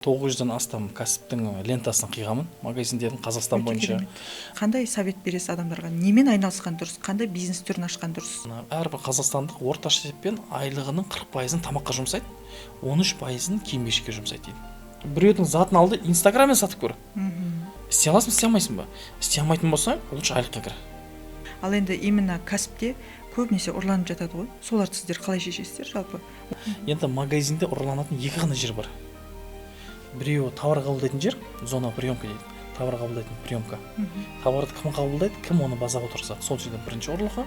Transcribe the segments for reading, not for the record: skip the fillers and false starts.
900-ден астам кәсіптің лентасын қиғанмын магазиндердің Қазақстан Өте бойынша. керемет. Қандай совет бересіз адамдарға? Немен айналысқан дұрыс? Қандай бизнес түрін ашқан дұрыс? Әрбір қазақстандық орташа есеппен айлығының 40%-ын тамаққа жұмсайды, 13%-ын киім-кешекке жұмсайды дейді. Біреудің затын алды, инстаграммен сатып көр. Істей аласың ба, істей алмайсың ба? Істей алмайтын болсаң, лучше айлыққа кір. Ал енді именно кәсіпте көбінесе ұрланып жатады ғой. Соларды сіздер қалай шешесіздер жалпы? Енді магазинде ұрланатын екі ғана жер бар. Біреуі товар қабылдайтын жер, зона приемка дейді. Товар қабылдайтын приемка. Товарды кім қабылдайды, кім оны базаға отырғызады. Сол жерде бірінші ұрлығы,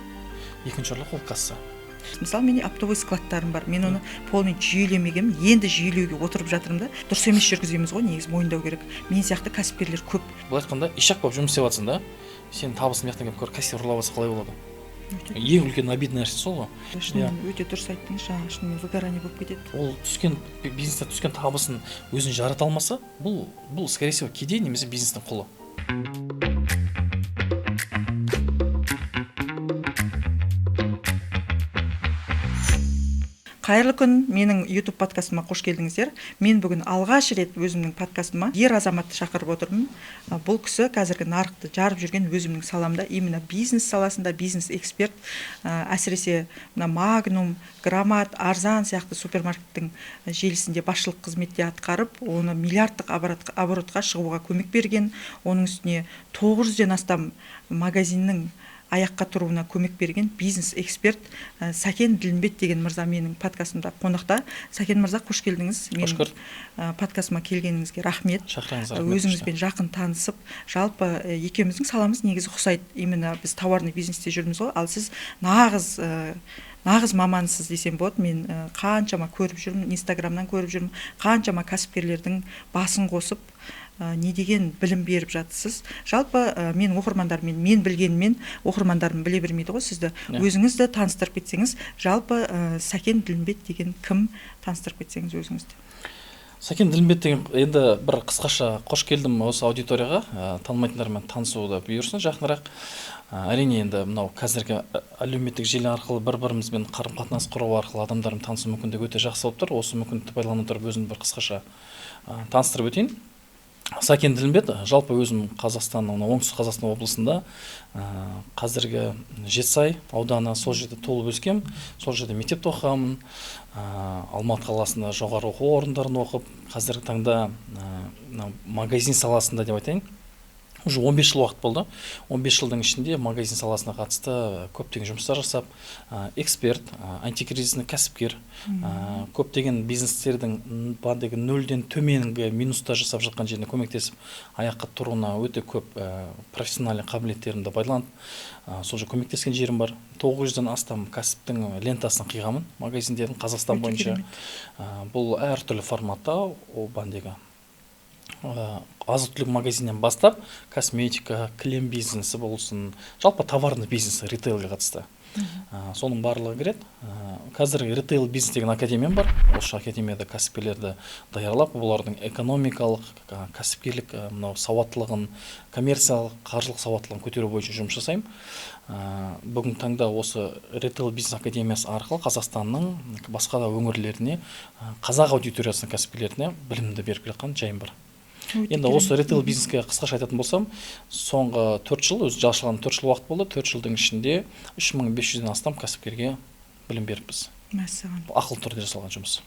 екінші ұрлық ол касса. Мысалы, менде оптовый складтарым бар. Мен оны полный жүйелемегенмін, енді жүйелеуге отырып жатырмын да. Дұрыс емес жүргіземіз ғой, негізі мойындау керек. Мен сияқты кәсіпкерлер көп. Былай айтқанда, ишак болып жұмыс істеп жатсың да, сенің табысың мына жақтан келіп көр, кассир ұрлап алса қалай болады? Өте Ең үлкен обидный нәрсе сол ғой. Шынымен өте дұрыс айттыңыз, жаңа шынымен выгорание болып кетеді. Ол түскен бизнесте түскен табысын өзін жарата алмаса, бұл скорее всего кедей немесе бизнестің құлы. Қайырлы күн, менің YouTube подкастыма қош келдіңіздер. Мен бүгін алғаш рет өзімнің подкастыма ер азаматты шақырып отырмын. Бұл кісі қазіргі нарықты жарып жүрген өзімнің саламда, именно бизнес саласында бизнес эксперт, әсіресе мына Магнум, Громад, Арзан сияқты супермаркеттің желісінде басшылық қызметте атқарып, оны миллиардтық оборотқа шығуға көмек берген, оның үстіне 900-ден астам магазиннің аяққа тұруына көмек берген бизнес эксперт, Сәкен Ділімбет деген мырза менің подкастымда қонақта. Сәкен мырза, қош келдіңіз. Қош Менің, көрдік. Подкастыма келгеніңізге рахмет. Шақырғаныңызға рахмет. Өзіңізбен жақын танысып, жалпы, екеуміздің саламыз негізі ұқсайды. Именно біз товарный бизнесте жүрміз ғой, ал сіз нағыз мамансыз десем болады. Мен, қаншама көріп жүрмін, Инстаграмнан көріп жүрмін, қаншама кәсіпкерлердің басын қосып, не деген білім беріп жатсыз. Жалпы, мен оқырмандарым, мен білгенмен оқырмандарым біле бермейді ғой сізді. Өзіңізді таныстырып кетсеңіз, жалпы, Сәкен Ділімбет деген кім, таныстырып кетсеңіз өзіңізді. Сәкен Ділімбет деген енді бір қысқаша қош келдім осы аудиторияға. Танымайтындармен танысуды бұйырсын жақынырақ. Әрине енді мынау қазіргі әлеуметтік желі арқылы бір-бірімізбен қарым-қатынас құру арқылы адамдармен танысу мүмкіндігі өте жақсы болып тұр. Осы мүмкіндікті пайдалана отырып өзімді бір қысқаша, таныстырып өтейін. Сәкен Ділімбет, жалпы өзім Қазақстанның, мына Оңтүстік Қазақстан облысында, қазіргі Жетісай ауданы, сол жерде туылып өскем, сол жерде мектепте оқығанмын, Алматы қаласында жоғары оқу орындарын оқып, қазіргі таңда, мынау магазин саласында деп айтайын, уже 15 жыл уақыт болды. 15 жылдың ішінде магазин саласына қатысты көптеген жұмыстар жасап, эксперт, антикризисный кәсіпкер, көптеген бизнестердің бағанағы нөлден төменгі минуста жасап жатқан жеріне көмектесіп, аяққа тұруына өте көп, профессиональный қабілеттерімді пайдаланып, сол жерде көмектескен жерім бар. 900-ден астам кәсіптің лентасын қиғанмын магазиндердің Қазақстан Өте бойынша. керемет. Бұл әртүрлі форматта, ол бағанағы азық-түлік магазиннен бастап, косметика, кілем бизнесі болсын, жалпы товарный бизнес, ритейлге қатысты. Соның барлығы кіреді. Қазір ритейл бизнес деген академиям бар. Осы академияда кәсіпкерлерді даярлап, олардың экономикалық, кәсіпкерлік, мынау сауаттылығын, коммерциялық, қаржылық сауаттылығын көтеру бойынша жұмыс жасаймын. Бүгінгі таңда осы ритейл бизнес академиясы арқылы Қазақстанның басқа да өңірлеріне, қазақ аудиториясының кәсіпкерлеріне білімді беріп келе жатқан жайым бар. Өте Енді осы керемет. ритейл бизнеске қысқаша айтатын болсам, соңғы 4 жыл, өзі ашылған 4 жыл уақыт болды, 4 жылдың ішінде үш мың бес жүзден астам кәсіпкерге білім беріппіз. Мәссаған. Бұл ақылды түрде жасалған жұмыс.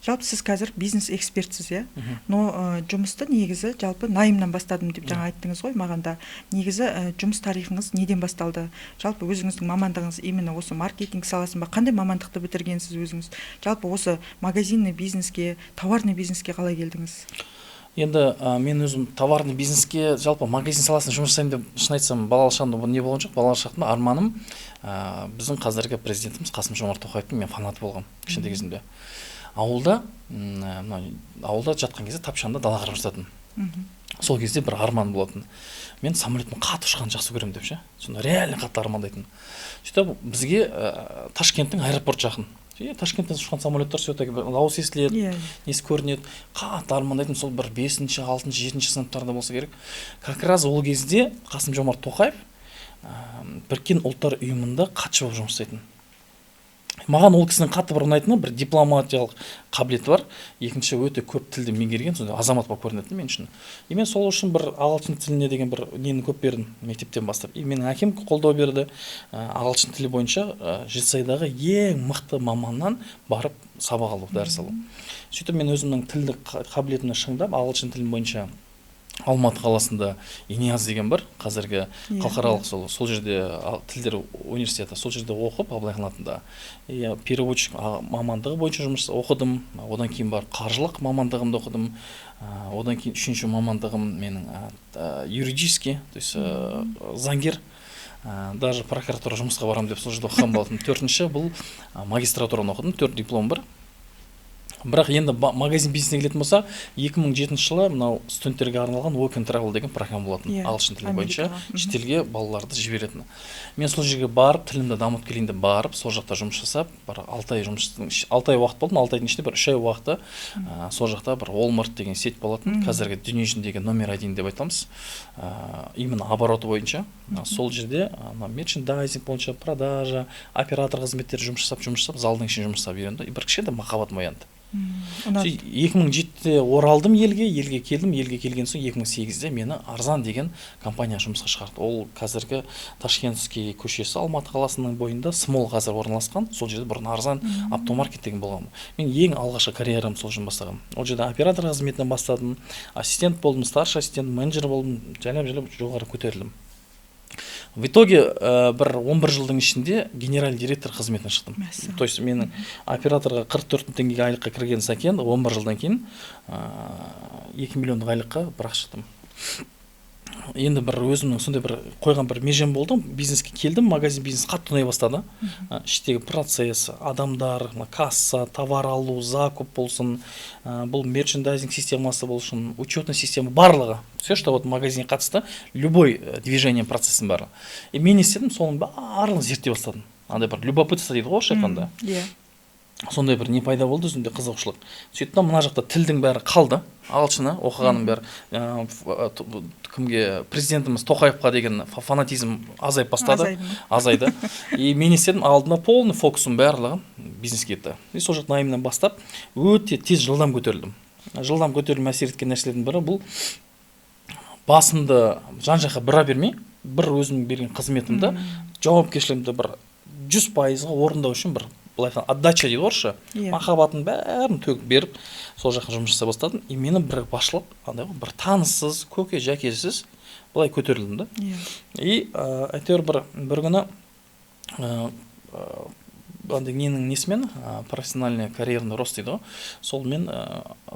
Жалпы сіз қазір бизнес экспертсіз, иә? Но, жұмысты негізі жалпы наймнан бастадым деп жаңа айттыңыз ғой маған да. Негізі, жұмыс тарихыңыз неден басталды? Жалпы өзіңіздің мамандығыңыз именно осы маркетинг саласын ба? Қандай мамандықты бітіргенсіз өзіңіз? Жалпы осы магазинный бизнеске, товарный бизнеске қалай келдіңіз? Енді, мен өзім товарный бизнеске, жалпы магазин саласында жұмыс жасаймын деп шын айтсам, балалық шағымда не болған жоқ. Балалық шағымда арманым, біздің қазіргі президентіміз Қасым-Жомарт Тоқаевтың мен фанаты болғанмын кішкентай кезімде. Ауылда, мынау ауылда жатқан кезде тапшанда дала қарап жататын. Сол кезде бір арман болатын. Мен самолетпен қатты ұшқанды жақсы көремін деп ше. Сонда реально қатты армандайтын. Сөйтіп бізге, Ташкенттің аэропорты жақын. Ташкенттен ұшқан самолеттер все-таки бір дауыс естіледі, несі көрінеді. Қатты армандайтын сол бір 5-ші, 6-шы, 7-ші сыныптарда болса керек. Как раз ол кезде Қасым-Жомарт Тоқаев, Біріккен Ұлттар Ұйымында хатшы болып жұмыс жасайтын. Маған ол кісінің қатты бір ұнайтыны, бір дипломатиялық қабілеті бар, екінші, өте көп тілді меңгерген сондай азамат болып көрінетін мен үшін. И мен сол үшін бір ағылшын тіліне деген бір нені көп бердім мектептен бастап. И менің әкем қолдау берді, ағылшын тілі бойынша Жетісайдағы ең мықты маманнан барып сабақ алу, дәріс алу. Сөйтіп мен өзімнің тілдік қабілетімді шыңдап, ағылшын тілі бойынша Алматы қаласында ИНИАЗ деген бар, қазіргі халықаралық, сол жерде тілдер университеті, сол жерде оқып, Абылай хан атында, иә, переводчик мамандығы бойынша жұмыс оқыдым. Одан кейін барып қаржылық мамандығымды оқыдым. Одан кейін үшінші мамандығым менің юридический, то есть заңгер. Даже прокуратура жұмысқа барамын деп сол жерде оқыған болатынмын. Төртінші бұл магистратураны оқыдым, төрт диплом бар. Бірақ енді магазин бизнесіне келетін болсақ, 2007 жылы мынау студенттерге арналған Work and Travel деген программа болатын, ағылшын тілі бойынша Америкаға. Шетелге балаларды жіберетін. Мен сол жерге барып, тілімді дамытып келейін деп барып, сол жақта жұмыс жасап, бір 6 ай жұмыс, 6 ай уақыт болдым. 6 айдың ішінде бір 3 ай уақыты сол жақта бір Walmart деген сеть болатын, қазіргі дүниежүзіндегі номер один деп айтамыз, именно обороты бойынша. Сол жерде ана мерчендайзинг бойынша, продажа, оператор қызметтері жұмыс жасап, залдың ішінде жұмыс жасап үйрендім. И бір кішкентай махаббатым оянды. Ұнады. Сөйтіп 2007-де оралдым елге, елге келдім. Елге келген соң 2008-де мені Арзан деген компания жұмысқа шығарды. Ол қазіргі Ташкентский көшесі, Алматы қаласының бойында, Смол қазір орналасқан. Сол жерде бұрын Арзан автомаркет деген болған. Мен ең алғашқы карьерамды сол жерден бастағанмын. Ол жерде оператор қызметінен бастадым, ассистент болдым, старший ассистент, менеджер болдым, жайлап жайлап жоғары көтерілдім. В итоге бір 11 жылдың ішінде генеральный директор қызметіне шықтым. Мәссаған. То есть менің операторға 44 мың теңгеге айлыққа кірген Сәкен 11 жылдан кейін 2 миллиондық айлыққа бірақ шықтым. Енді бір өзімнің сондай бір қойған бір межем болды. Бизнеске келдім, магазин бизнес қатты ұнай бастады. Іштегі процесс, адамдар, мына касса, товар алу, закуп болсын, бұл мерчендайзинг системасы болсын, учетный система, барлығы, все, что вот магазинге қатысты, любой движение, процесстің барлығы. И мен не істедім? Соның барлығын зерттей бастадым. Андай бір любопытство дейді ғой орысша айтқанда. Сондай бір не пайда болды өзімде, қызығушылық. Сөйттім да, мына жақта тілдің бәрі қалды, ағылшыны оқығаным бәрі. Кімге, президентіміз Тоқаевқа деген фанатизм азайып бастады. Азайды ма? Азайды. И мен не істедім? Алдыма полный фокусым барлығы бизнеске кетті. И сол жақта наймнан бастап өте тез, жылдам көтерілдім. Жылдам көтерілуіме әсер еткен нәрселердің бірі бұл басымды жан жаққа бұра бермей, бір өзім берген қызметімді, жауапкершілігімді бір 100%-ға орындау үшін, бір былай айтқанда, отдача дейді орысша, махаббаттың бәрін төгіп беріп, сол жаққа жұмыс жасай бастадым. И мені бір басшылық андай ғой, бір таныссыз, көке жәкесіз былай көтерілдім да. И әйтеуір бір күні андай ненің несімен, профессиональный карьерный рост дейді ғой, сол мен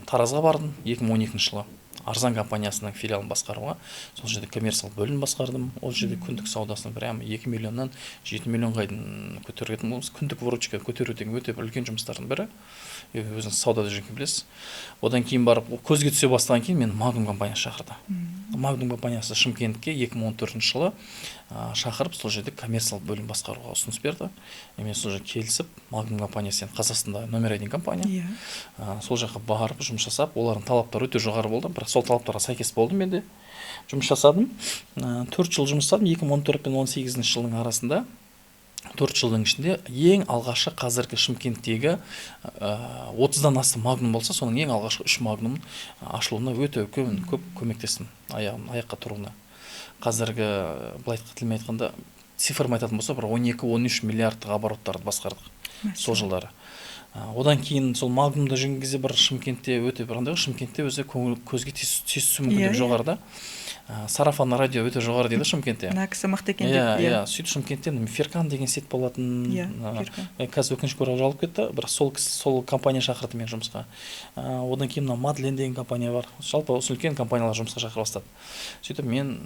Таразға бардым 2012 жылы Арзан компаниясының филиалын басқаруға. Сол жерде коммерциялық бөлім басқардым. Ол жерде күндік саудасын прямо 2 миллионнан 7 миллионға дейін көтерген болдым. Күндік выручка көтеру деген өте бір үлкен жұмыстардың бірі. Өзіңіз саудада жүрген білесіз. Одан кейін барып көзге түсе бастаған кейін мені Магнум компаниясы шақырды. Магнум компаниясы Шымкентке 2014 жылы шақырып, сол жерде коммерциялық бөлім басқаруға ұсыныс берді. И мен сол жерге келісіп, Магнум компаниясы енді Қазақстанда номер один компания. Сол жаққа барып жұмыс жасап, олардың талаптары өте жоғары болды, бірақ сол талаптарға сәйкес болдым, мен де жұмыс жасадым. 4 жыл жұмыс жасадым, 2014 пен 18 жылдың арасында. 4 жылдың ішінде ең алғашы қазіргі Шымкенттегі 30-дан астам Магнум болса, соның ең алғашқы үш Магнум ашылуына өте үлкен көп көмектестім, аяғым аяққа тұруына. Қазіргі былай тілмен айтқанда, цифрмен айтатын болса, бір 12-13 миллиардтық обороттарды басқардық сол жылдары. Одан кейін сол Магнумда жүрген кезде бір Шымкентте өте бір андай ғой, Шымкентте өзі көңіл көзге тез тез түсуі мүмкін деп Иә, иә. жоғары да. Сарафанный радио өте жоғары дейді Шымкентте. Мына кісі мықты екен Иә. деп. Иә, сөйтіп Шымкенттен Феркан деген сеть болатын. Феркан. Қазір өкінішке орай жабылып кетті, бірақ сол сол компания шақырды мені жұмысқа. Одан кейін мына Мадлен деген компания бар. Жалпы осы үлкен компаниялар жұмысқа шақыра бастады. Сөйтіп мен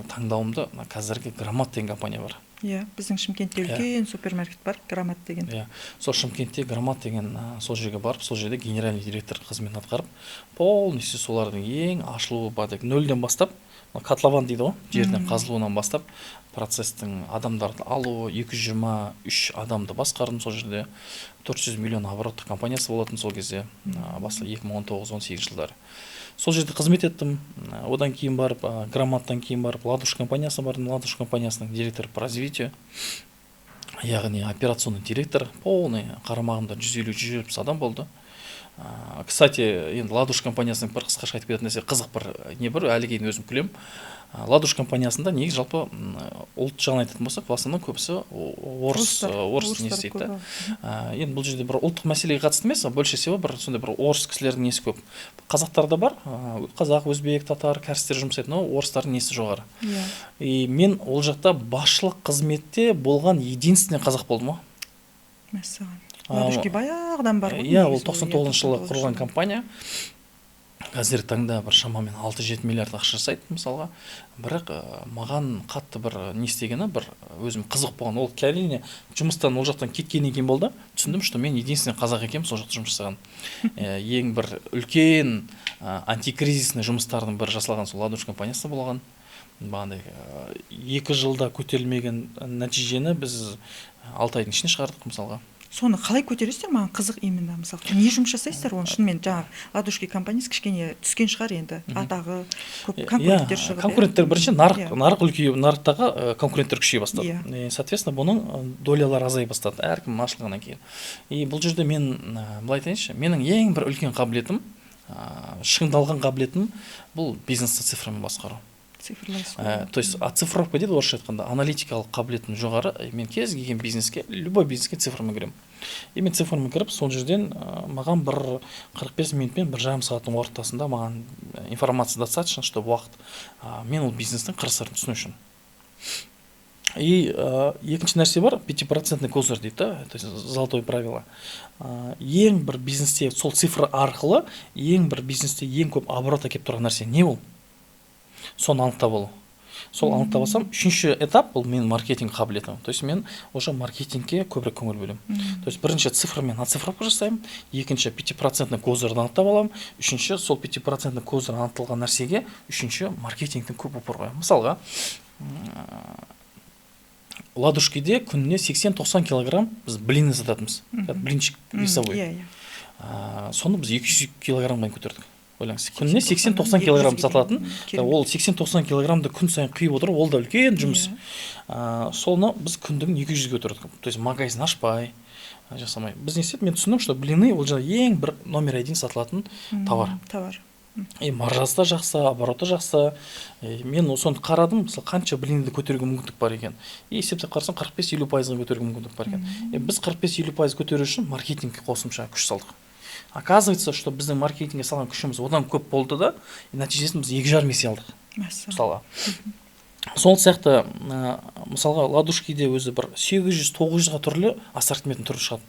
таңдауымды мына қазіргі Громад деген компания бар. Иә, біздің Шымкентте үлкен супермаркет бар, Громад деген. Иә, сол Шымкентте Громад деген, сол жерге барып, сол жерде генеральный директор қызметін атқарып, полностью солардың ең ашылуы бар деп нөлден бастап, мына котлован дейді ғой, жерден қазылуынан бастап, процесстің адамдарды алуы, 223 адамды басқардым сол жерде. 400 миллион обороттық компаниясы болатын сол кезде, басы 2019-18 жылдары. Сол жерде қызмет еттім. Одан кейін барып, Громадтан кейін барып, Ладуш компаниясына бардым. Ладуш компаниясының директоры по развитию. Яғни операционный директор, полный қарамағымда 150-170 адам болды. Кстати, енді Ладуш компаниясының бір қысқаша айтып кететін нәрсе, қызық бір не бар, әлі кейін өзім күлемін. Ладуш компаниясында негізі жалпы ұлт жағынан айтатын болсақ, в основном көбісі орыс, орыс не істейді да. Енді бұл жерде бір ұлттық мәселеге қатысты емес, больше всего бір сондай бір орыс кісілердің несі көп. Қазақтар да бар, қазақ, өзбек, татар, кәрістер жұмыс жасайды, но орыстардың несі жоғары. И мен ол жақта басшылық қызметте болған единственный қазақ болдым ғой. Мәссаған! Ладушки баяғыдан бар ғой. Иә, ол 99-жылы құрылған компания, қазіргі таңда бір шамамен 6-7 миллиард ақша жасайды мысалға. Бірақ маған қатты бір не істегені, бір өзім қызық болған, ол, әрине, жұмыстан ол жақтан кеткеннен кейін болды, түсіндім, что мен единственный қазақ екенмін сол жақта жұмыс жасаған. Ең бір үлкен антикризисный жұмыстардың бірі жасалған сол Ладуш компаниясында болған. Бағанағыдай 2 жылда көтерілмеген нәтижені біз 6 айдың ішінде шығардық мысалға. Соны қалай көтересіздер, маған қызық именно. Мысалы, не жұмыс жасайсыздар оны? Шынымен жаңағы Ладушки компаниясы кішкене түскен шығар енді, атағы көп, конкуренттер шығып. Конкуренттер, бірінші нарық, нарық үлкейіп, нарықтағы конкуренттер күшейе бастады. И соответственно бұның долялары азая бастады әркім ашылғаннан кейін. И бұл жерде мен былай айтайыншы, менің ең бір үлкен қабілетім, шыңдалған қабілетім, бұл бизнесті цифрамен басқару. Цифрлайсыз. То есть оцифровка дейді орысша айтқанда, аналитикалық қабілетім жоғары. Мен кез келген бизнеске, любой бизнеске цифрамен кіремін. И мен цифрамен кіріп, сол жерден маған бір 45 минут пен 1,5 сағаттың ортасында маған информация достаточно, чтобы уақыт мен ол бизнестің қыр сырын түсіну үшін. И екінші нәрсе бар, пятипроцентный козырь дейді да, то есть золотое правило. Ең бір бизнесте сол цифра арқылы ең бір бизнесте ең көп оборот әкеліп тұрған нәрсе не, ол соны анықтап алу. Сол анықтап алсам, үшінші этап бұл менің маркетинг қабілетім, то есть мен уже маркетингке көбірек көңіл бөлемін. То есть бірінші цифрамен оцифровка жасаймын, екінші пятипроцентный козырьды анықтап аламын, үшінші сол пятипроцентный козырь анықталған нәрсеге үшінші маркетингтен көп упор қоямын. Мысалға, Ладушкиде күніне 80-90 килограмм біз блины сататынбыз, блинчик весовой. иә иә Соны біз 200 килограммға дейін көтердік. Ойлаңыз, күніне 80-90 килограмм сатылатын, ол 80-90 килограммды күн сайын құйып отыру, ол да үлкен жұмыс. Соны біз күндігін 200-ге көтердік, то есть магазин ашпай, жасамай. Біз не істедік? Мен түсіндім, что блины ол жаңағы ең бір номер один сатылатын товар. Товар. И маржасы да жақсы, обороты жақсы. И мен соны қарадым, мысалы, қанша блинді көтеруге мүмкіндік бар екен. И есептеп қарасам, 45-50 пайызға көтеруге мүмкіндік бар екен. И біз 45-50 пайыз көтеру үшін маркетингке қосымша күш салдық. Оказывается, что біздің маркетингке салған күшіміз одан көп болды да, и нәтижесін біз 2,5 есе алдық. Мысалға, сол сияқты, мысалға, Ладушкиде өзі бір 800-900-ға түрлі ассортименттің түрі шығады.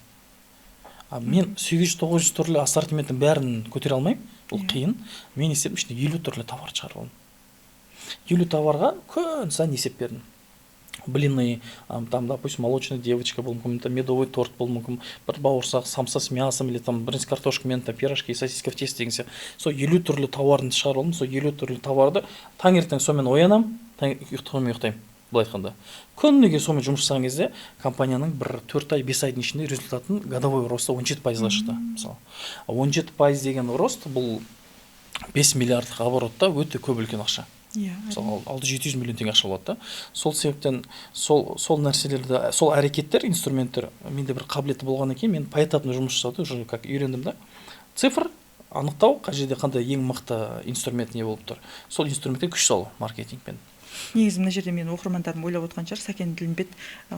А мен 800-900 түрлі ассортименттің бәрін көтере алмаймын, бұл қиын. Мен есептім, ішінде 50 түрлі товар шығарып алдым. 50 товарға күн сайын есеп бердім. Блины, там, допустим, молочная девочка болуы мүмкін, там, медовый торт болуы мүмкін, бір бауырсақ, самса с мясом или там бір картошкамен, там, пирожки, сосиска в тесте деген сияқты. Сол 50 түрлі товарын шығарып алдым. Сол 50 түрлі товарды таңертең сонымен оянамын, таң ұйықтағанмен ұйықтаймын, былай айтқанда. Күніге сонымен жұмыс жасаған кезде компанияның бір 4 ай, 5 айдың ішінде результатын годовой росты 17 пайызға шықты мысалы. 17 пайыз деген рост, бұл 5 миллиардтық оборотта өте көп, үлкен ақша. Мысалы, 600-700 миллион теңге ақша болады да. Сол себептен сол нәрселерді, сол әрекеттер, инструменттер менде бір қабілеті болғаннан кейін, мен поэтапно жұмыс жасауды уже как үйрендім да. Цифр анықтау, қай жерде қандай ең мықты инструмент не болып тұр, сол инструментке күш салу маркетингпен. Негізі мына жерде менің оқырмандарым ойлап отырған шығар, Сәкен Ділімбет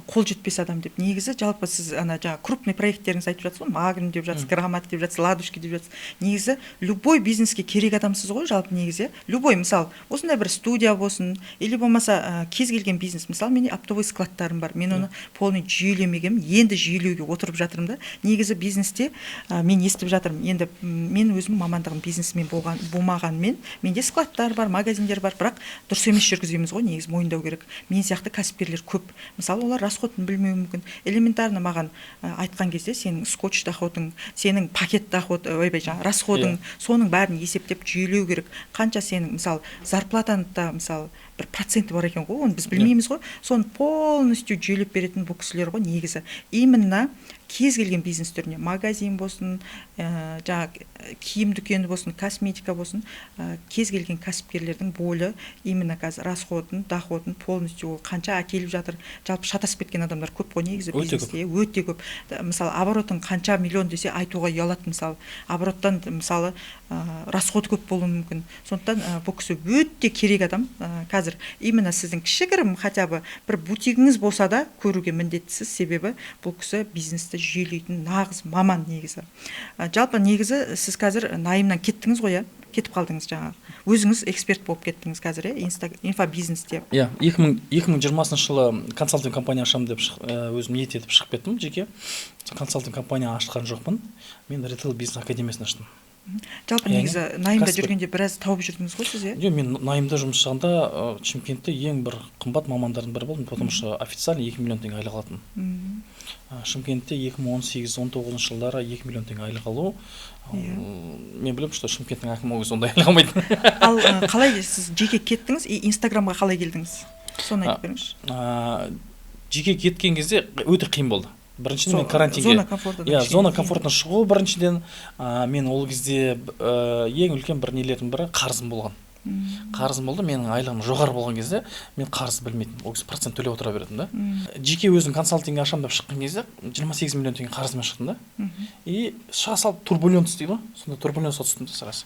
қол жетпес адам деп. Негізі жалпы сіз ана жаңағы крупный проекттеріңізді айтып жатсыз ғой, Магнум деп жатсыз, Грамат деп жатсыз, Ладушки деп жатсыз. Негізі любой бизнеске керек адамсыз ғой жалпы негізі, иә. Любой, мысалы, осындай бір студия болсын или болмаса кез келген бизнес. Мысалы, менде оптовый складтарым бар, мен оны полный жүйелемегенмін, енді жүйелеуге отырып жатырмын да. Негізі бизнесте мен естіп жатырмын енді, мен өзім мамандығым бизнесмен болған болмағанымен, менде складтар бар, магазиндер бар, бірақ дұрыс емес жүргіземіз ғой негізі, мойындау керек. Мен сияқты кәсіпкерлер көп, мысалы, олар расходын білмеуі мүмкін. Элементарно маған айтқан кезде, сенің скотч доходың, сенің пакет доход, ойбай, жаңағы расходың, соның бәрін есептеп жүйелеу керек. Қанша сенің, мысалы, зарплатаны да, мысалы, бір бір проценті бар екен ғой, оны біз білмейміз ғой. Соны полностью жүйелеп беретін бұл кісілер ғой негізі. Именно кез келген бизнес түріне, магазин болсын, жаңағы киім дүкені болсын, косметика болсын, кез келген кәсіпкерлердің болі именно қазір расходын, доходын полностью, ол қанша әкеліп жатыр. Жалпы шатасып кеткен адамдар көп қой негізі Өте көп. бизнесте, өте көп. Мысалы, оборотың қанша миллион десе, айтуға ұялады. Мысалы, обороттан, мысалы, расходы көп болуы мүмкін. Сондықтан бұл кісі өте керек адам. Қазір именно сіздің кішігірім хотя бы бір бутигіңіз болса да, көруге міндеттісіз, себебі бұл кісі бизнесті жүйелейтін нағыз маман негізі. Жалпы негізі сіз қазір наймнан кеттіңіз ғой, иә? Кетіп қалдыңыз, жаңағы өзіңіз эксперт болып кеттіңіз қазір, иә, инфобизнесте. Иә, 2020 жылы консалтинг компания ашамын деп өзім ниет етіп шығып кеттім жеке. Сол консалтинг компания ашқан жоқпын, мен ритейл бизнес академиясын аштым. Жалпы Яғни негізі наймда кәсіпкер. жүргенде біраз тауып жүрдіңіз ғой сіз, иә? Жоқ, мен наймда жұмыс жасағанда Шымкентте ең бір қымбат мамандардың бірі болдым, потому что официально 2 миллион теңге айлық алатынмын. Шымкентте 2018-19 жылдары 2 миллион теңге айлық алу, мен білемін, что Шымкенттің әкімі ол кезде ондай айлық алмайтын. Ал қалай сіз жеке кеттіңіз и Инстаграмға қалай келдіңіз, соны айтып беріңізші. Жеке кеткен кезде өте қиын болды. Біріншіден, мен карантинге Зона комфортадан иә, кішкене зона қиын. комфортынан шығу біріншіден. Мен ол кезде ең үлкен бір нелердің бірі қарызым болған. Қарызым болды. Менің айлығым жоғары болған кезде мен қарыз білмейтінмін, ол кезде процент төлеп отыра беретінмін да. Жеке өзім консалтинг ашамын деп шыққан кезде 28 миллион теңге қарызбен шықтым да. И шыға салып турбулентность дейді ғой, сондай турбулентностьқа түстім да сразу.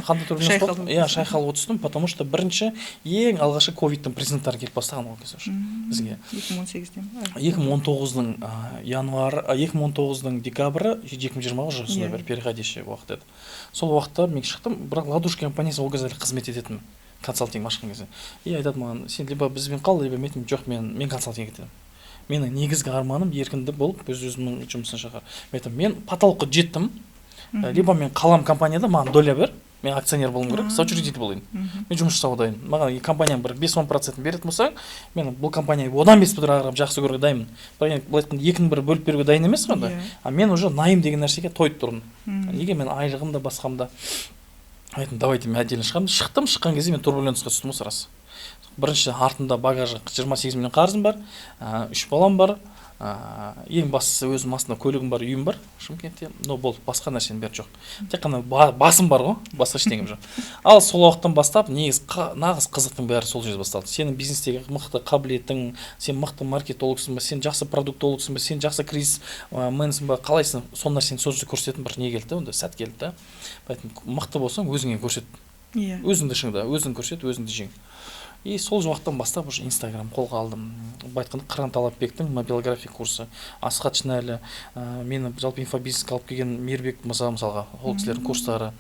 Қандай турбулентность болды? Шайқалып Иә, шайқалып түстім, потому что бірінші, ең алғашқы ковидтің признактары келіп бастаған ол кезде уже бізге. 2018-де ма? 2019-ның январь, 2019-ның декабрі, 2020 уже сондай бір переходящий уақыт еді. Сол уақытта мен шықтым, бірақ Ладушки компаниясы ол кезде әлі қызмет ететін, консалтинг ашқан кезде. И айтады маған: «Сен либо бізбен қал, либо». Мен айттым: «Жоқ, мен консалтингке кетемін». Менің негізгі арманым еркінді болып, өз өзімнің жұмысын шығар. Мен айтамын: «Мен потолокқа жеттім, либо мен қалам компанияда, маған доля бер, мен акционер болуым керек, соучредитель болайын, мен жұмыс жасауға дайынмын. Маған компанияның бір 5-10 процентін беретін болсаң, мен бұл компанияны одан бес бетер ары қарай жақсы көруге дайынмын». Бірақ енді былай айтқанда, екінің бірі бөліп беруге дайын емес қой онда. А мен уже найм деген нәрсеге тойып тұрмын. Неге мен айлығым да, басқам да. Айттым: «Давайте мен отдельно шығамын». Шықтым. Шыққан кезде мен турбулентностьқа түстім ғой сразу. Бірінші, артымда багажы 28 миллион қарызым бар, үш балам бар, ең бастысы өзім астында көлігім бар, үйім бар Шымкентте. Но болды, басқа нәрсенің бәрі жоқ, тек қана басым бар ғой, басқа ештеңем жоқ. Ал сол уақыттан бастап негізі нағыз қызықтың бәрі сол жерде басталды. Сенің бизнестегі мықты қабілетің, сен мықты маркетологсың ба, сен жақсы продуктологсың ба, сен жақсы кризис менсің ба, қалайсың, сол нәрсені сол жерде көрсететін бір не келді да, онда сәт келді да. Поэтому мықты болсаң, өзіңе көрсет. Өзіңді шыңда, өзің көрсет, өзіңді жең. И сол уақыттан бастап уже Инстаграм қолға алдым. Былай айтқанда, Қыран Талапбектің мобилография курсы, Асхат Шынәлі, мені жалпы инфобизнеске алып келген Мейірбек мырза, мысалға, ол кісілердің курстары,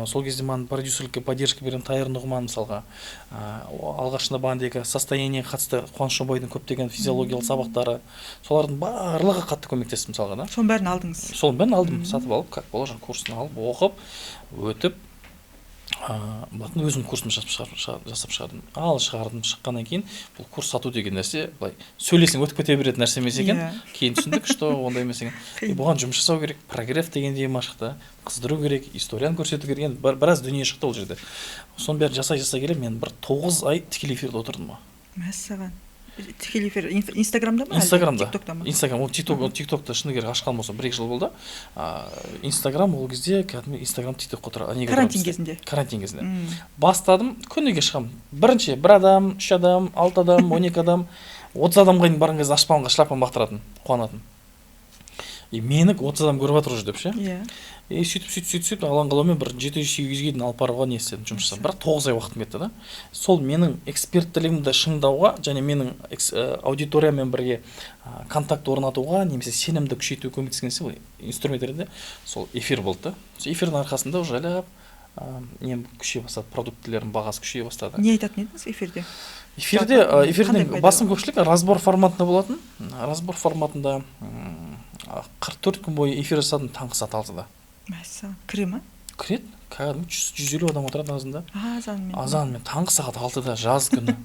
сол кезде маған продюсерлікке поддержка берген Тайыр Нұғыман, мысалға, алғашында бағанағыдегі состояниеге қатысты Қуаныш Шонбайдың көптеген физиологиялық сабақтары, солардың барлығы қатты көмектесті, мысалға да. Соның бәрін алдыңыз? Соның бәрін алдым, сатып алып, как положено, курсын алып, оқып өтіп, былай өзім курсымды жасап шығардым. Ал шығардым. Шыққаннан кейін бұл курс сату деген нәрсе былай сөйлесең өтіп кете беретін нәрсе емес екен. Кейін түсіндік, что ондай емес екен. И бұған жұмыс жасау керек, прогрев деген тема шықты, қыздыру керек, историяны көрсету керек. Енді біраз дүние шықты ол жерде. Соның бәрін жасай жасай келе мен бір 9 ай тікелей эфирде отырдым ғой. Мәссаған, тікелей эфир Инстаграмда ма әлде Инстаграмда. Тиктокта ма? Инстаграм. Ол Тикток, ол Тиктокты шыны керек ашқан болса бір екі жыл болды. Инстаграм ол кезде кәдімгі Инстаграм Тиктокқа неге Карантин отырамыз? кезінде? Карантин кезінде бастадым. Күніге шығамын. Бірінші бір адам, үш адам, алты адам, 12 адам, 30 адамға дейін барған кезде аспанға шляпаны лақтыратын, қуанатын. И мені 30 адам көріп жатыр уже деп ше. И сөйтіп, сөйтіп, сөйтіп, сөйтіп алаң қалаумен бір 700, 800-ге дейін алып баруға не істедім, жұмыс жасадым. Бірақ 9 ай уақытым кетті да. Сол менің эксперттілігімді шыңдауға және менің аудиториямен бірге контакт орнатуға немесе сенімді күшейтуге көмектескен нәрсе, ол инструмент ретінде сол эфир болды да. Сол эфирдің арқасында уже жайлап нем күшейе бастады, продуктілердің бағасы күшейе бастады. Не айтатын едіңіз эфирде? Эфирде Жалпы, эфирдің қандай пайда басым бар? көпшілігі разбор форматында болатын. Разбор форматында 44 күн бойы эфир жасадым таңғы сағат 6-да. Мәссаған, кіре ма? Кіреді, кәдімгі 100, 150 адам отырады азанда. Азанмен? Азанмен, таңғы сағат 6-да, жаз күні.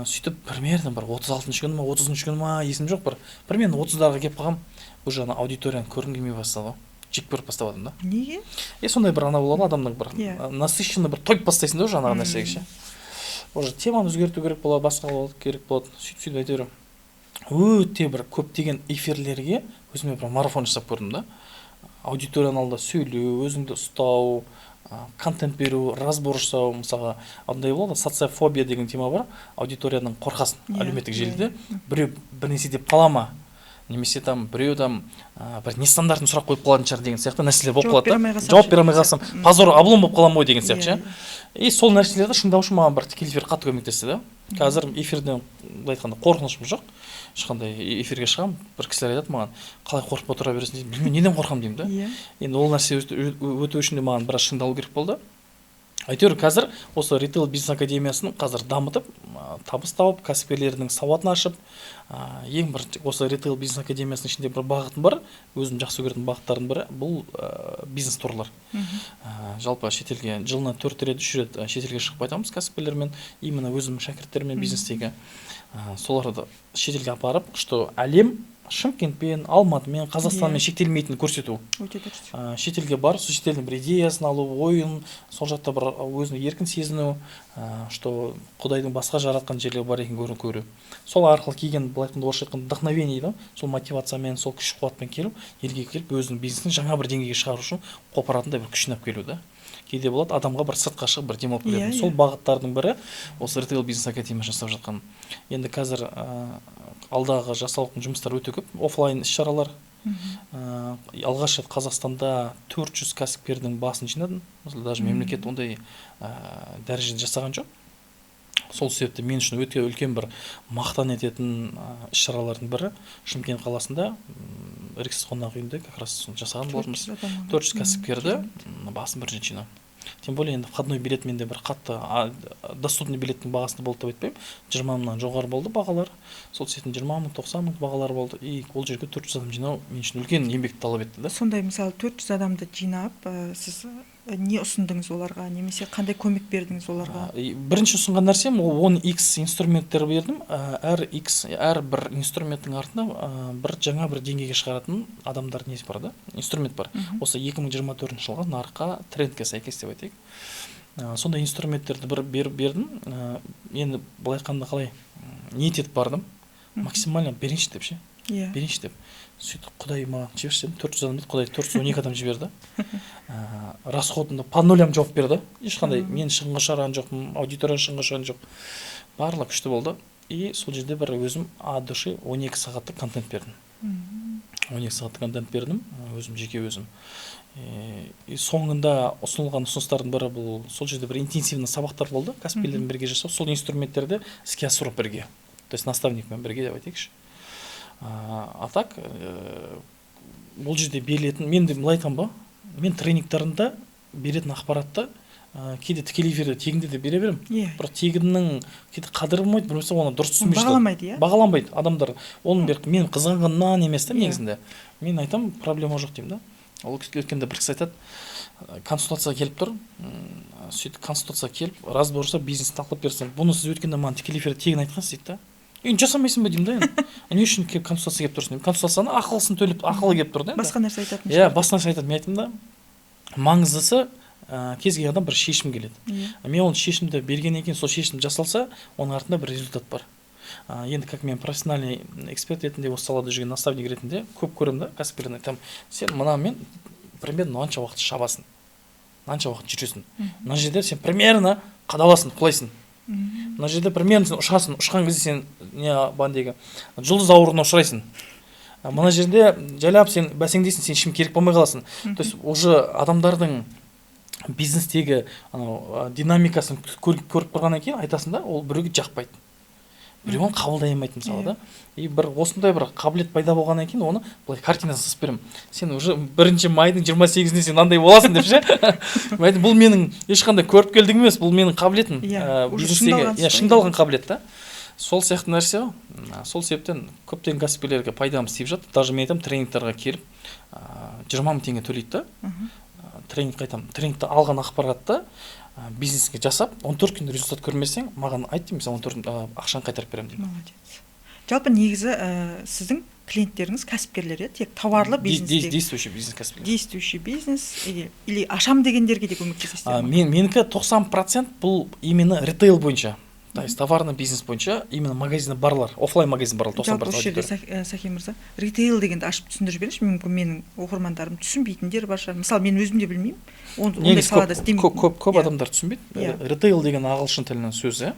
Сөйтіп примерно бір 36-күні ма, 30-күні ма, есім жоқ, бір примерно 30-дарға келіп қалғанмын. Уже ана аудиторияны көргім келмей бастады ғой, жек көріп бастап да. Неге? И сондай бір ана болады адамның бір насыщенный бір тойып бастайсың да уже ана нәрсеге ше. Уже теманы өзгерту керек болады, басқа болады, керек болады. Сөйтіп, сөйтіп, әйтеуір өте бір көптеген эфирлерге өзіме бір марафон жасап көрдім да. Аудиторияның алдында сөйлеу, өзіңді ұстау, контент беру, разбор жасау. Мысалға, андай болады, социофобия деген тема бар, аудиториядан қорқасың. Әлеуметтік желіде біреу бір нәрсе деп қала ма, немесе там біреу там бір нестандартный сұрақ қойып қалатын шығар деген сияқты нәрселер болып Жауап қалады бере алмай да. қалсам Жауап ше бере алмай деген қалсам, сияқты. позор, облом болып қаламын ғой деген сияқты ше. Иә. И сол нәрселерді шыңдау үшін маған бір тікелей эфир қатты көмектесті да. Қазір эфирден, былай айтқанда, қорқынышым жоқ ешқандай. Эфирге шығамын, бір кісілер айтады маған: «Қалай қорықпай отыра бересің?» — дейді. «Білмеймін, неден қорқамын», — деймін да. Енді ол нәрсе өту үшін де маған біраз шыңдалу керек болды. Әйтеуір қазір осы ритейл бизнес академиясын қазір дамытып, табыс тауып, кәсіпкерлердің сауатын ашып, ең бір осы ритейл бизнес академиясының ішінде бір бағытым бар, өзім жақсы көретін бағыттардың бірі бұл бизнес турлар. Жалпы шетелге жылына төрт рет, үш рет шетелге шығып қайтамыз кәсіпкерлермен, именно өзімнің шәкірттеріммен бизнестегі. Соларды шетелге апарып, что әлем Шымкентпен, Алматымен, Қазақстанмен шектелмейтінін көрсету. Өте дұрыс. Шетелге барып, сол шетелдің бір идеясын алу, ойын, сол жақта бір өзін еркін сезіну, что құдайдың басқа жаратқан жерлері бар екенін көру, сол арқылы келген, былай айтқанда, орысша айтқанда, вдохновение дейді ғой, сол мотивациямен, сол күш қуатпен келіп, елге келіп, өзінің бизнесін жаңа бір деңгейге шығару үшін қопаратындай бір күш жинап келу да. Кейде болады адамға бір сыртқа шығып, бір демалып келетін. Сол бағыттардың бірі осы ритейл бизнес академия жасап жатқан. Енді қазір алдағы жасалатын жұмыстар өте көп, оффлайн іс шаралар. Алғаш рет Қазақстанда 400 кәсіпкердің басын жинадым. Мысалы, даже мемлекет ондай дәрежеде жасаған жоқ. Сол себепті мен үшін өте үлкен бір мақтан ететін іс шаралардың бірі Шымкент қаласында, Риксос қонақ үйінде как раз соны жасаған болатынбыз. 400 адам. 400 кәсіпкерді Керемет. Басын бір жерге жинау. Тем более енді входной билет менде бір қатты доступный билеттің бағасында болды деп айтпаймын, 20 мыңнан жоғары болды бағалар. Сол себептен 20 мың, 90 мың бағалар болды. И ол жерге 400 адам жинау мен үшін үлкен еңбекті талап етті да. Сондай, мысалы, 400 адамды жинап, сіз не ұсындыңыз оларға немесе қандай көмек бердіңіз оларға? И бірінші ұсынған нәрсем ол 10x инструменттер бердім. Әр x, әрбір инструменттің артында бір жаңа бір деңгейге шығаратын адамдар несі бар да, инструмент бар. Осы 2024 жылғы нарыққа, трендке сәйкес деп айтайық. Сондай инструменттерді бір бердім. Енді былай айтқанда, қалай, ниет етіп бардым, максимально берейінші деп ше, берейінші деп. Сөйтіп, құдай маған жіберші дедім, 400 адам дейді, құдай 412 адам жіберді. Расходымды по нулям жауап берді ешқандай. Мен шығынға шығарған жоқпын, аудитория шығынға шығарған жоқ, барлығы күшті болды. И сол жерде бір өзім от души 12 сағаттық контент бердім. 12 сағаттық контент бердім өзім, жеке өзім. И соңында ұсынылған ұсыныстардың бірі бұл сол жерде бір интенсивный сабақтар болды, кәсіпкерлермен бірге жасау, сол инструменттерді іске асыру бірге, то есть наставникпен бірге деп айтайықшы. А так бұл жерде берілетін, мен де былай айтамын ба, мен тренингтарымда беретін ақпаратты кейде тікелей эфирде тегінде де бере беремін. Бірақ тегіннің кейде қадірі болмайды, бір болмаса оны дұрыс түсінбей жатады. Бағаламайды, иә. Бағаланбайды адамдар оның. Бер, мен қызғанғаннан емес та. Негізінде мен айтамын, проблема жоқ деймін да. Ол өткенде бір кісі айтады, консультацияға келіп тұр. Сөйтіп консультацияға келіп, разбор жасап, бизнес талқылап берсем, «Бұны сіз өткенде маған тікелей эфирде тегін айтқансыз», — дейді да. «Енді жасамайсың ба?» — деймін да. «Енді не үшін келіп, консультация келіп тұрсың?» — деймін. Консультацияны ақылысын төлеп, ақылы келіп тұр да енді. Басқа нәрсе айтатын Иә, шығар. басқа нәрсе айтады. Мен айттым да, маңыздысы кез келген адам бір шешім келеді. Мен ол шешімді бергеннен кейін, сол шешім жасалса, оның артында бір результат бар. Енді как мен профессиональный эксперт ретінде, осы салада жүрген наставник ретінде көп көремін да кәсіпкерлерден. Айтамын: «Сен мынамен примерно мынанша уақыт шабасың, мынанша уақыт жүресің, мына жерде сен примерно қадаласың, құлайсың, мына жерде примерно сен ұшасың, ұшқан кезде сен не бағанағы жұлдыз ауруына ұшырайсың, мына жерде жайлап сен бәсеңдейсің, сен ешкім керек болмай қаласың». То есть уже адамдардың бизнестегі анау динамикасын көріп тұрғаннан кейін айтасың да, ол біреуге жақпайды, біреу оны қабылдай алмайды, мысалы да. И бір осындай бір қабілет пайда болғаннан кейін, оны былай картинасын сызып беремін: «Сен уже 1 майдың 28-інде сен мынандай боласың», — деп ше. Мен айттым, бұл менің ешқандай көріпкелдігім емес, бұл менің қабілетім. Иә, уже бизнестегі шыңдалған иә, тұста, шыңдалған қабілет та, сол сияқты нәрсе ғой. Сол себептен көптеген кәсіпкерлерге пайдамыз тиіп жатыр. Даже мен айтамын, тренингтарға келіп, 20 000 теңге төлейді да. Тренингке айтамын: «Тренингте алған ақпаратты бизнеске жасап, 14 күнде результат көрмесең, маған айт», — деймін, «сен 14 ақшаны қайтарып беремін», — деймін. Молодец. Жалпы негізі сіздің клиенттеріңіз кәсіпкерлер, иә, тек тауарлы бизнес? Действующий бизнес кәсіпкерлер. Действующий бизнес или ашам дегендерге де көмектесесіздер ма? Менікі 90% бұл именно ритейл бойынша. То есть товарный бизнес бойынша именно магазині барлар, офлайн магазин барлар, 90 Жалпы осы жерде, Сәкен мырза, ритейл дегенді ашып түсіндіріп жіберіңізші. Мүмкін, менің оқырмандарым түсінбейтіндер бар шығар. Мысалы, мен өзім де білмеймін, ондай Негізі салада көп, істемейтін. көп адамдар түсінбейді. Ритейл деген ағылшын тілінің сөзі.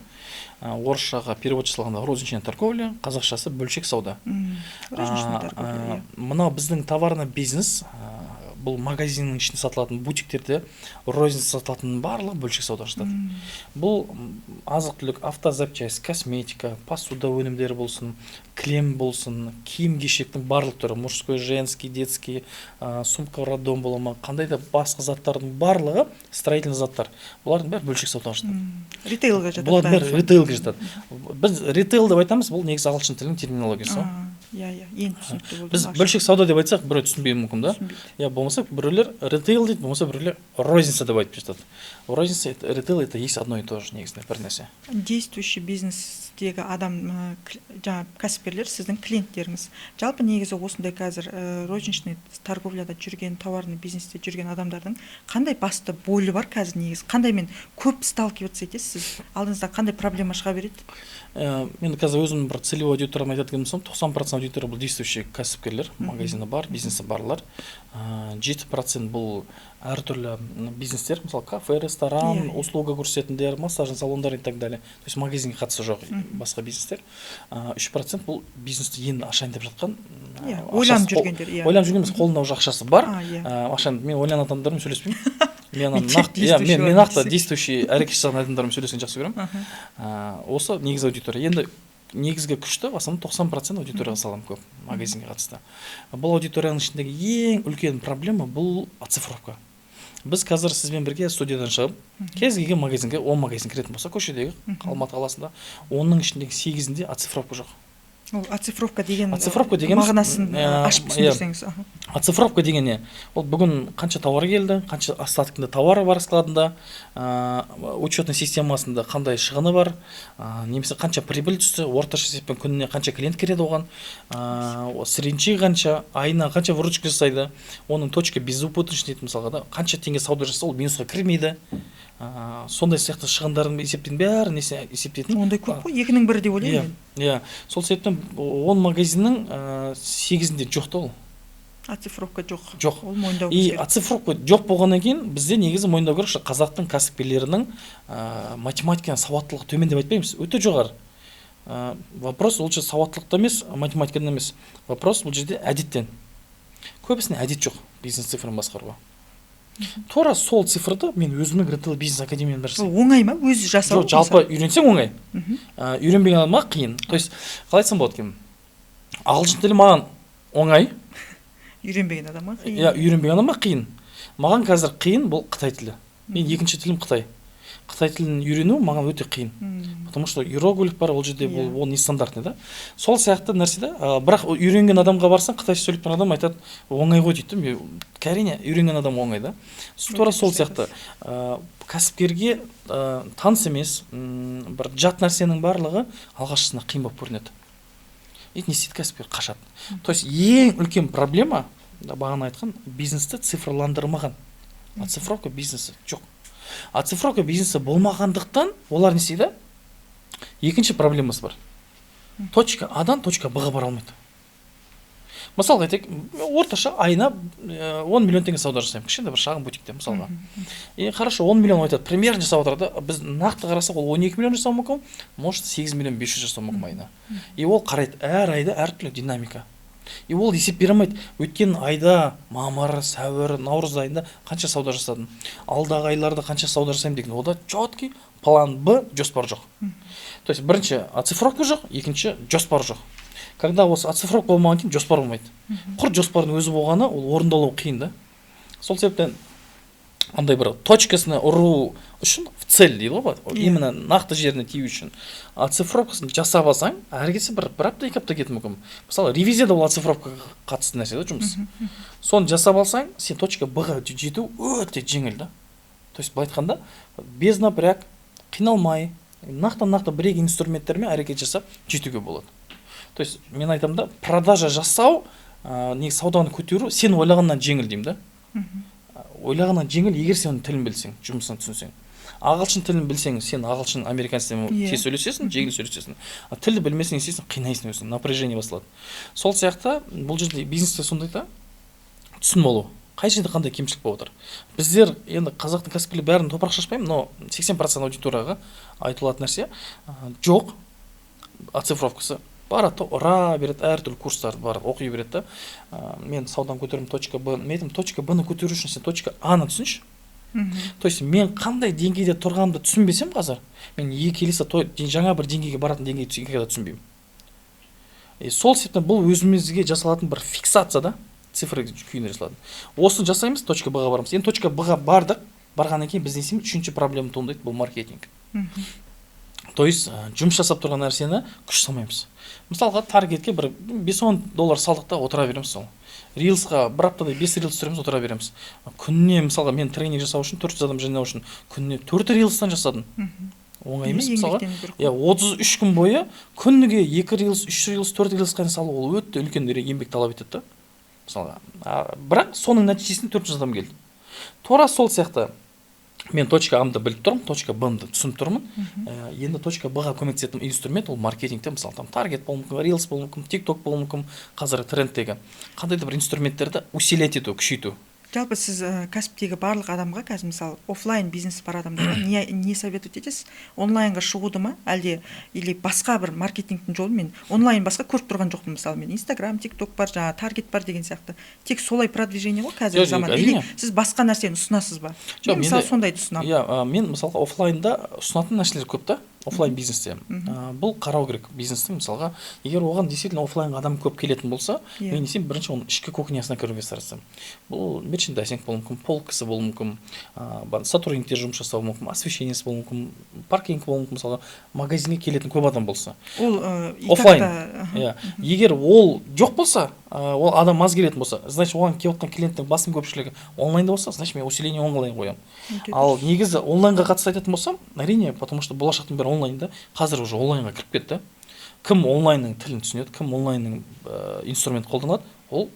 Орысшаға перевод жасалғанда розничная торговля, қазақшасы бөлшек сауда. Розничная торговля, иә. Мынау біздің товарный бизнес, бұл магазиннің ішінде сатылатын, бутиктерде розница сатылатын барлығы бөлшек саудаға жатады. Бұл азық түлік, автозапчасть, косметика, посуда өнімдері болсын, кілем болсын, киім кешектің барлық түрі, мужской, женский, детский, сумка, роддом бола ма, қандай да басқа заттардың барлығы, строительный заттар, бұлардың бәрі бөлшек саудаға жатады. Ритейлға жатады Бұлардың бәрі бәрі. ритейлге жатады. Біз ритейл деп айтамыз, бұл негізі ағылшын тілінің терминологиясы ғой. Иә, енді түсінікті болды. Біз Ашық. бөлшек сауда деп айтсақ, біреу түсінбеуі мүмкін да. Түсінбейді. Иә, болмаса біреулер ритейл дейді, болмаса біреулер розница деп айтып жатады. Розница, это ритейл, это есть одно и то же, негізінде бір нәрсе. Действующий бизнестегі адам, жаңағы кәсіпкерлер сіздің клиенттеріңіз. Жалпы, негізі осындай қазір розничный торговляда жүрген, товарный бизнесте жүрген адамдардың қандай басты болі бар қазір? Негізі қандаймен көп сталкиваться етесіз сіз? Алдыңызда қандай проблема шыға береді? Мен қазір өзім бір целевой аудиторияны айтатын болсам, 90% аудитория бұл действующий кәсіпкерлер, магазині бар, бизнесі барлар. 7% бұл әртүрлі бизнестер, мысалы, кафе, ресторан, Иә, иә. услуга көрсететіндер, массажный салондар и так далее, то есть магазинге қатысы жоқ басқа бизнестер. 3% бұл бизнесті енді ашайын деп жатқан, Ойланып жүргендер, иә. Ойланып жүрген емес, қолында уже ақшасы бар. Иә. Ақшаны, мен ойланатын адамдармен сөйлеспеймін. Мен ана Мен тек нақты, иә, мен действующий нақты десең. действующий әрекет жасаған адамдармен сөйлескенді жақсы көремін. Осы негізгі аудитория. Енді негізгі күшті, в основном 90% аудиторияға саламын көп магазинге қатысты. Бұл аудиторияның ішіндегі ең үлкен проблема бұл оцифровка. Біз қазір сізбен бірге студиядан шығып, кез келген магазинге, 10 магазин кіретін болса көшедегі, Алматы қаласында, 10-ның ішіндегі 8-інде оцифровка жоқ. Ол оцифровка деген Оцифровка дегеніміз, мағынасын ашып түсіндірсеңіз. Оцифровка деген не? Ол бүгін қанша тауар келді, қанша остаткінде тауар бар складында, учетный системасында қандай шығыны бар, немесе қанша прибыль түсті, орташа есеппен күніне қанша клиент кіреді оған, средний қанша, айына қанша выручка жасайды, оның точка безубыточный дейді мысалға да, қанша теңге сауда жасаса, ол минусқа кірмейді. Сондай сияқты шығындардың есептен бәрін есептейтін. Ондай көп қой, екінің бірі деп ойлаймын Иә, мен. иә, сол себептен 10 магазиннің 8-інде жоқ та ол. Оцифровка жоқ. Жоқ. Ол мойындау И керек. оцифровка жоқ болғаннан кейін бізде негізі мойындау керек, что қазақтың кәсіпкерлерінің математикадан сауаттылығы төмен деп айтпаймыз, өте жоғары. Вопрос ол жерде сауаттылықта емес, математикада емес. Вопрос бұл жерде әдеттен. Көбісіне әдет жоқ бизнес цифрын басқаруға. Тура сол цифрды мен өзімнің ритейл бизнес академиямда Ол жасаймын. Оңай ма өзі жасау? Жоқ, жалпы үйренсең оңай. Үйренбеген адамға қиын. То есть қалай айтсам болады екен? Ағылшын тілі маған оңай. Үйренбеген адамға қиын. Иә, үйренбеген адамға қиын. Маған қазір қиын бұл қытай тілі. Мен екінші тілім қытай. Қытай тілін үйрену маған өте қиын. Потому что иероглиф бар ол жерде, бұл ол нестандартный да. Сол сияқты нәрсе да, бірақ үйренген адамға барсаң, қытайша сөйлеп тұрған адам айтады, оңай ғой дейді да. Әрине, үйренген адам оңай да. Тура сол сияқты кәсіпкерге таныс емес, бір жат нәрсенің барлығы алғашқысында қиын болып көрінеді. И не істейді кәсіпкер? Қашады. То есть ең үлкен проблема, да, бағана айтқан, бизнесті цифрландырмаған. Оцифровка бизнесі жоқ. Оцифровка бизнесі болмағандықтан олар не істейді? Екінші проблемасы бар. Точка А-дан точка Б-ға бара алмайды. Мысалға айтайық, орташа айына 10 миллион теңге сауда жасаймын кішкентай бір шағын бутикте мысалға. И хорошо, 10 миллион айтады, примерно жасап отырады. Біз нақты қарасақ, ол 12 миллион жасауы мүмкін, может, 8 миллион 500 жасауы мүмкін айына. И ол қарайды, әр айда әртүрлі динамика. И ол есеп бере алмайды: өткен айда мамыр, сәуір, наурыз айында қанша сауда жасадым, алдағы айларда қанша сауда жасаймын деген онда четкий план Б, жоспар жоқ. То есть бірінші оцифровка жоқ, екінші жоспар жоқ. Когда осы оцифровка болмағаннан кейін жоспар болмайды. Құр жоспардың өзі болғаны, ол орындалуы қиын да. Сол себептен андай бір точкасына ұру үшін, в цель дейді ғой, именно нақты жеріне тию үшін оцифровкасын жасап алсаң, әрі кетсе бір апта, 2 апта кетуі мүмкін. Мысалы, ревизияда ол оцифровкаға қатысты нәрсе да жұмыс. Соны жасап алсаң, сен точка Б ға жету өте жеңіл да. То есть былай айтқанда, без напряг, қиналмай, нақты нақты бір екі инструменттермен әрекет жасап жетуге болады. То есть мен айтамын да, продажа жасау, негізі сауданы көтеру сен ойлағаннан жеңіл деймін да. Ойлағаннан жеңіл, егер сен оның тілін білсең, жұмысын түсінсең. Ағылшын тілін білсең, сен ағылшын, американецпен тез сөйлесесің, жеңіл сөйлесесің. А тілді білмесең, не істейсің? Қинайсың өзіңді, напряжение басталады. Сол сияқты бұл жерде бизнесте сондай да, түсініп алу, қай жерде қандай кемшілік болып отыр. Біздер енді қазақтың кәсіпкерлері, бәрін топырақ шашпаймын, но 80% аудиторияға айтылатын нәрсе жоқ, оцифровкасы барады да, ұра береді, әртүрлі курстарды барып оқи береді да. Мен сауданы көтеремін, точка Б. Мен айтамын, точка Б ны көтеру үшін сен точка А ны түсінші. То есть мен қандай деңгейде тұрғанымды түсінбесем, қазір мен келесі жаңа бір деңгейге баратын деңгейді никогда түсінбеймін. И сол себептен бұл өзімізге жасалатын бір фиксация да, цифра күйінде жасалатын. Осыны жасаймыз, точка Б ға барамыз. Енді точка Б ға бардық, барғаннан кейін біз не істейміз? Үшінші проблема туындайды, бұл маркетинг. То есть жұмыс жасап тұрған нәрсені күш салмаймыз. Мысалға, таргетке бір 5-10 доллар салдық та, отыра береміз. Сол рилсқа бір аптада бес рилс түсіреміз, отыра береміз. Күніне, мысалға, мен тренинг жасау үшін, 400 адам жинау үшін күніне төрт рилстан жасадым. Оңай емес, мысалға. Еңбектену керек. Иә, 33 күн бойы күніге екі рилс, үш рилс, төрт рилсқа салу, ол өте үлкен еңбек талап етеді да, мысалға. Бірақ соның нәтижесінде 400 адам келді. Тура сол сияқты мен точка А-мды біліп тұрмын, точка Б-мды түсініп тұрмын. Енді точка Б-ға көмектесетін инструмент ол маркетингте, мысалы, там таргет болуы мүмкін, рилс болуы мүмкін, тик ток болуы мүмкін, қазіргі трендтегі қандай да бір инструменттерді усилять ету, күшейту. Жалпы сіз кәсіптегі барлық адамға қазір, мысалы, офлайн бизнес бар адамдарға не советовать етесіз? Онлайнға шығуды ма, әлде или басқа бір маркетингтің жолын? Мен онлайн басқа көріп тұрған жоқпын. Мысалы, мен Инстаграм, Тик Ток бар, жаңағы таргет бар деген сияқты, тек солай продвижение ғой қазіргі Жоқ, заман. Или әрине. сіз басқа нәрсені ұсынасыз ба? Жоқ, Мен, мысалы, менде- сондайды ұсынамын. Иә, мен, мысалға, офлайнда ұсынатын нәрселер көп та, офлайн бизнесте. Бұл қарау керек бизнестің, мысалға, егер оған действительно офлайнға адам көп келетін болса, мен не істеймін? Бірінші оның ішкі кухнясына кіруге тырысамын. Бұл мерчендайзинг болуы мүмкін, полкасы болуы мүмкін, сотрудниктер жұмыс жасауы мүмкін, освещениесі болуы мүмкін, паркинг болуы мүмкін, мысалға, магазинге келетін көп адам болса. Ол и так Офлайн. та, аха. Иә, егер ол жоқ болса, ол адам аз келетін болса, значит, оған келіп жатқан клиенттің басым көпшілігі онлайнда болса, значит, мен усиление онлайн қоямын. Өте Ал негізі онлайнға қатысты айтатын болсам, әрине, потому что болашақтың бәрі онлайнда, қазір уже онлайнға кіріп кетті. Кім онлайнның тілін түсінеді, кім онлайнның инструмент қолданады, ол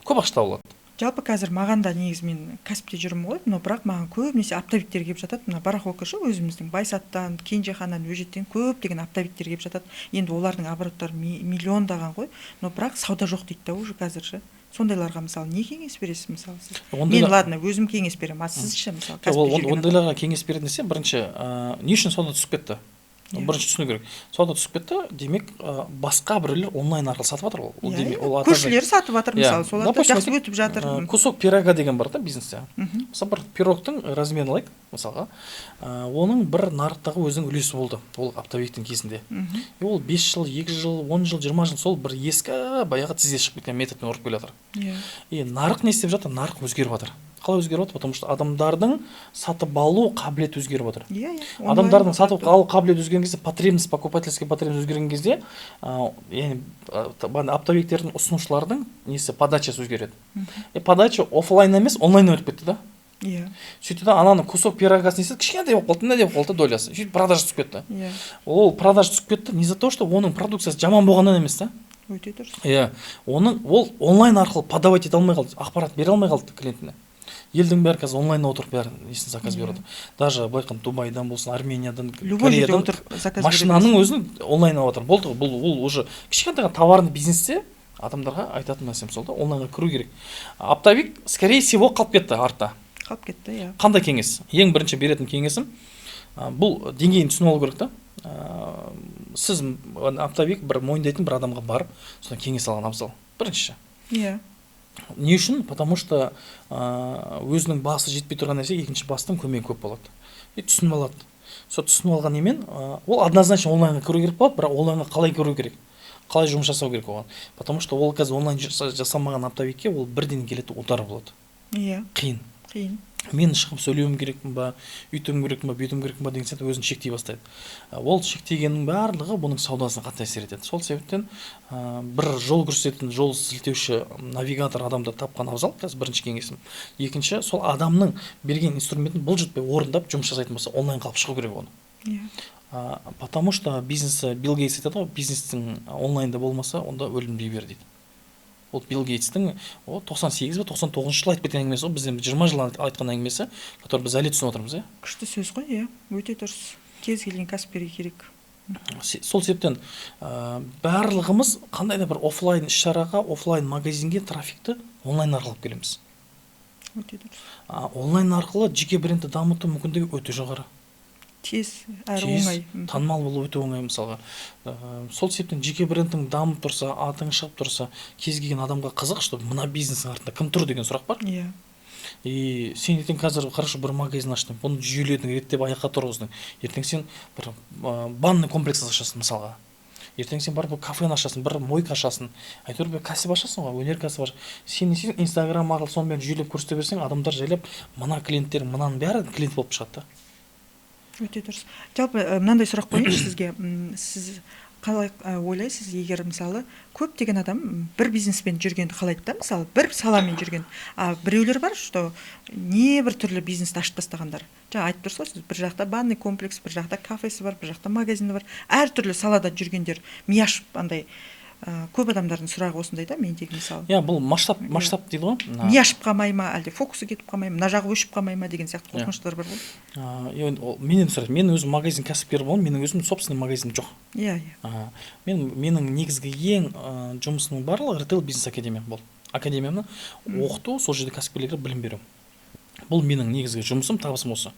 көп ақша таба алады. Жалпы қазір маған да, негізі мен кәсіпте жүрмін ғой, но бірақ маған көбінесе оптовиктер келіп жатады. Мына барахолка ше, өзіміздің Байсаттан, Кенжеханнан, Өжеттен көптеген оптовиктер келіп жатады. Енді олардың обороттары миллиондаған ғой, но бірақ сауда жоқ дейді да уже қазір ше. Сондайларға, мысалы, не кеңес бересіз, мысалы, сіз? Мен, ладно, өзім кеңес беремін, а сіз ше, мысалы, Жоқ, ол кәсіпте жүрген адам? Ондайларға кеңес беретін десе, бірінші, не үшін сауда түсіп кетті? Бірінші түсіну керек. Сауда түсіп кетті, демек, басқа біреулер онлайн арқылы сатып жатыр ғой. Ол демек, ол Көршілері сатып жатыр, мысалы, солар да Допустим, жақсы өтіп жатыр. Кусок пирога деген бар да бизнесте. Мысалы, бір пирогтың размерін алайық, мысалға, оның бір нарықтағы өзінің үлесі болды ол оптовиктің кезінде. И ол 5 жыл, 2 жыл, 10 жыл, 20 жыл сол бір ескі, баяғы тізе шығып кеткен методпен ұрып келе жатыр. И нарық не істеп жатыр? Нарық өзгеріп жатыр. Қалай өзгеріп жатыр? Потому что адамдардың сатып алу қабілеті өзгеріп жатыр. Иә иә Адамдардың сатып алу қабілеті өзгерген кезде, потребность, покупательский потребность өзгерген кезде, яғни бағана оптовиктердің, ұсынушылардың несі, подачасы өзгереді. И подача офлайн емес, онлайн өтіп кетті да. Сөйтті да, ананың кусок пирогасын не істеді? Кішкентай болып қалды, мынандай болып қалды да долясы. Сөйтіп продажа түсіп кетті. Ол продажа түсіп кетті не за то, что оның продукциясы жаман болғаннан емес та. Өте дұрыс. Иә, оның ол онлайн арқылы подавать ете алмай қалды, ақпарат бере алмай қалды клиентіне. Елдің бәрі қазір онлайн отырып, бәрі несін заказ беріп отыр. Даже былай айтқанда, Дубайдан болсын, Армениядан, Любой жерде Кореядан отырып заказ бере машинаның бересің. өзін онлайн алып жатыр. Болды ғой, бұл ол уже кішкентай ғана товарный бизнесте адамдарға айтатын нәрсем сол да, онлайнға кіру керек. Оптовик, скорее всего, қалып кетті артта. Қалып кетті, иә. Қандай кеңес? Ең бірінші беретін кеңесім, бұл деңгейін түсініп алу керек та. Сіз оптовик бір мойындайтын бір адамға барып, содан кеңес алған абзал бірінші. Не үшін? Потому что өзінің басы жетпей тұрған нәрсе, екінші бастың көмегі көп болады и түсініп алады. Сол түсініп алған немен, ол однозначно онлайнға кіру керек болады, бірақ онлайнға қалай кіру керек, қалай жұмыс жасау керек оған? Потому что ол қазір онлайн жасамаған оптовикке ол бірден келетін удар болады. Қиын. Қиын. Мен шығып сөйлеуім керекпін ба, үйтуім керекпін ба, бүйтуім керекпін ба деген сияқты өзін шектей бастайды. Ол шектегеннің барлығы бұның саудасына қатты әсер етеді. Сол себептен бір жол көрсететін, жол сілтеуші, навигатор адамды тапқан абзал қазір, бірінші кеңесім. Екінші, сол адамның берген инструментін бұлжытпай орындап жұмыс жасайтын болса, онлайн қалып шығу керек оны. Потому что бизнесі, Билл Гейтс айтады ғой, бизнестің онлайнда болмаса, онда өлім дей бер дейді. Ол Билл Гейтстің, ол 98 ба, 99-жылы айтып кеткен әңгімесі ғой, бізден 20 жыл айтқан әңгімесі, который біз әлі түсініп отырмыз, иә. Күшті сөз ғой, иә, өте дұрыс, кез келген кәсіпкерге керек. Сол себептен барлығымыз қандай да бір офлайн іс шараға, офлайн магазинге трафикті онлайн арқылы алып келеміз. Өте дұрыс. Онлайн арқылы жеке брендті дамыту мүмкіндігі өте жоғары. Тез әрі тез, оңай. Танымал болу өте оңай мысалға. Сол себептен жеке брендің дамып тұрса, атың шығып тұрса, кез келген адамға қызық, что мына бизнестің артында кім тұр деген сұрақ бар. И сен ертең қазір, хорошо, бір магазин аштың, бұны жүйеледің, реттеп, аяққа тұрғыздың. Ертең сен бір банный комплекс ашасың мысалға, ертең сен барып бір кафені ашасың, бір мойка ашасың, әйтеуір бір кәсіп ашасың ғой, өнеркәсіп аш. Сен не істейсің? Инстаграм арқылы соның бәрін жүйелеп көрсете берсең, адамдар жайлап мына клиенттер, мынаның бәрі клиент болып шығады да. Өте дұрыс. Жалпы мынандай сұрақ қояйыншы сізге. Сіз қалай ойлайсыз, егер, мысалы, көптеген адам бір бизнеспен жүргенді қалайды да, мысалы, бір саламен жүрген, а біреулер бар, что небір түрлі бизнесті ашып тастағандар. Жаңа айтып тұрсыз ғой сіз, бір жақта банный комплекс, бір жақта кафесі бар, бір жақта магазині бар, әртүрлі салада жүргендер ми ашып андай, көп адамдардың сұрағы осындай да мендегі, мысалы. Иә, бұл масштаб, масштаб дейді ғой. Ми ашып қалмай ма, әлде фокусы кетіп қалмай ма, мына жағы өшіп қалмай ма деген сияқты қорқыныштар бар ғой. Енді ол менен сұрайды. Мен өзім магазин кәсіпкері боламын, менің өзім собственный магазинім жоқ. иә иә Менің негізгі ең жұмысымның барлығы ритейл бизнес академия болды. Академияны оқыту, сол жерде кәсіпкерлерге білім беру. Бұл менің негізгі жұмысым, табысым осы,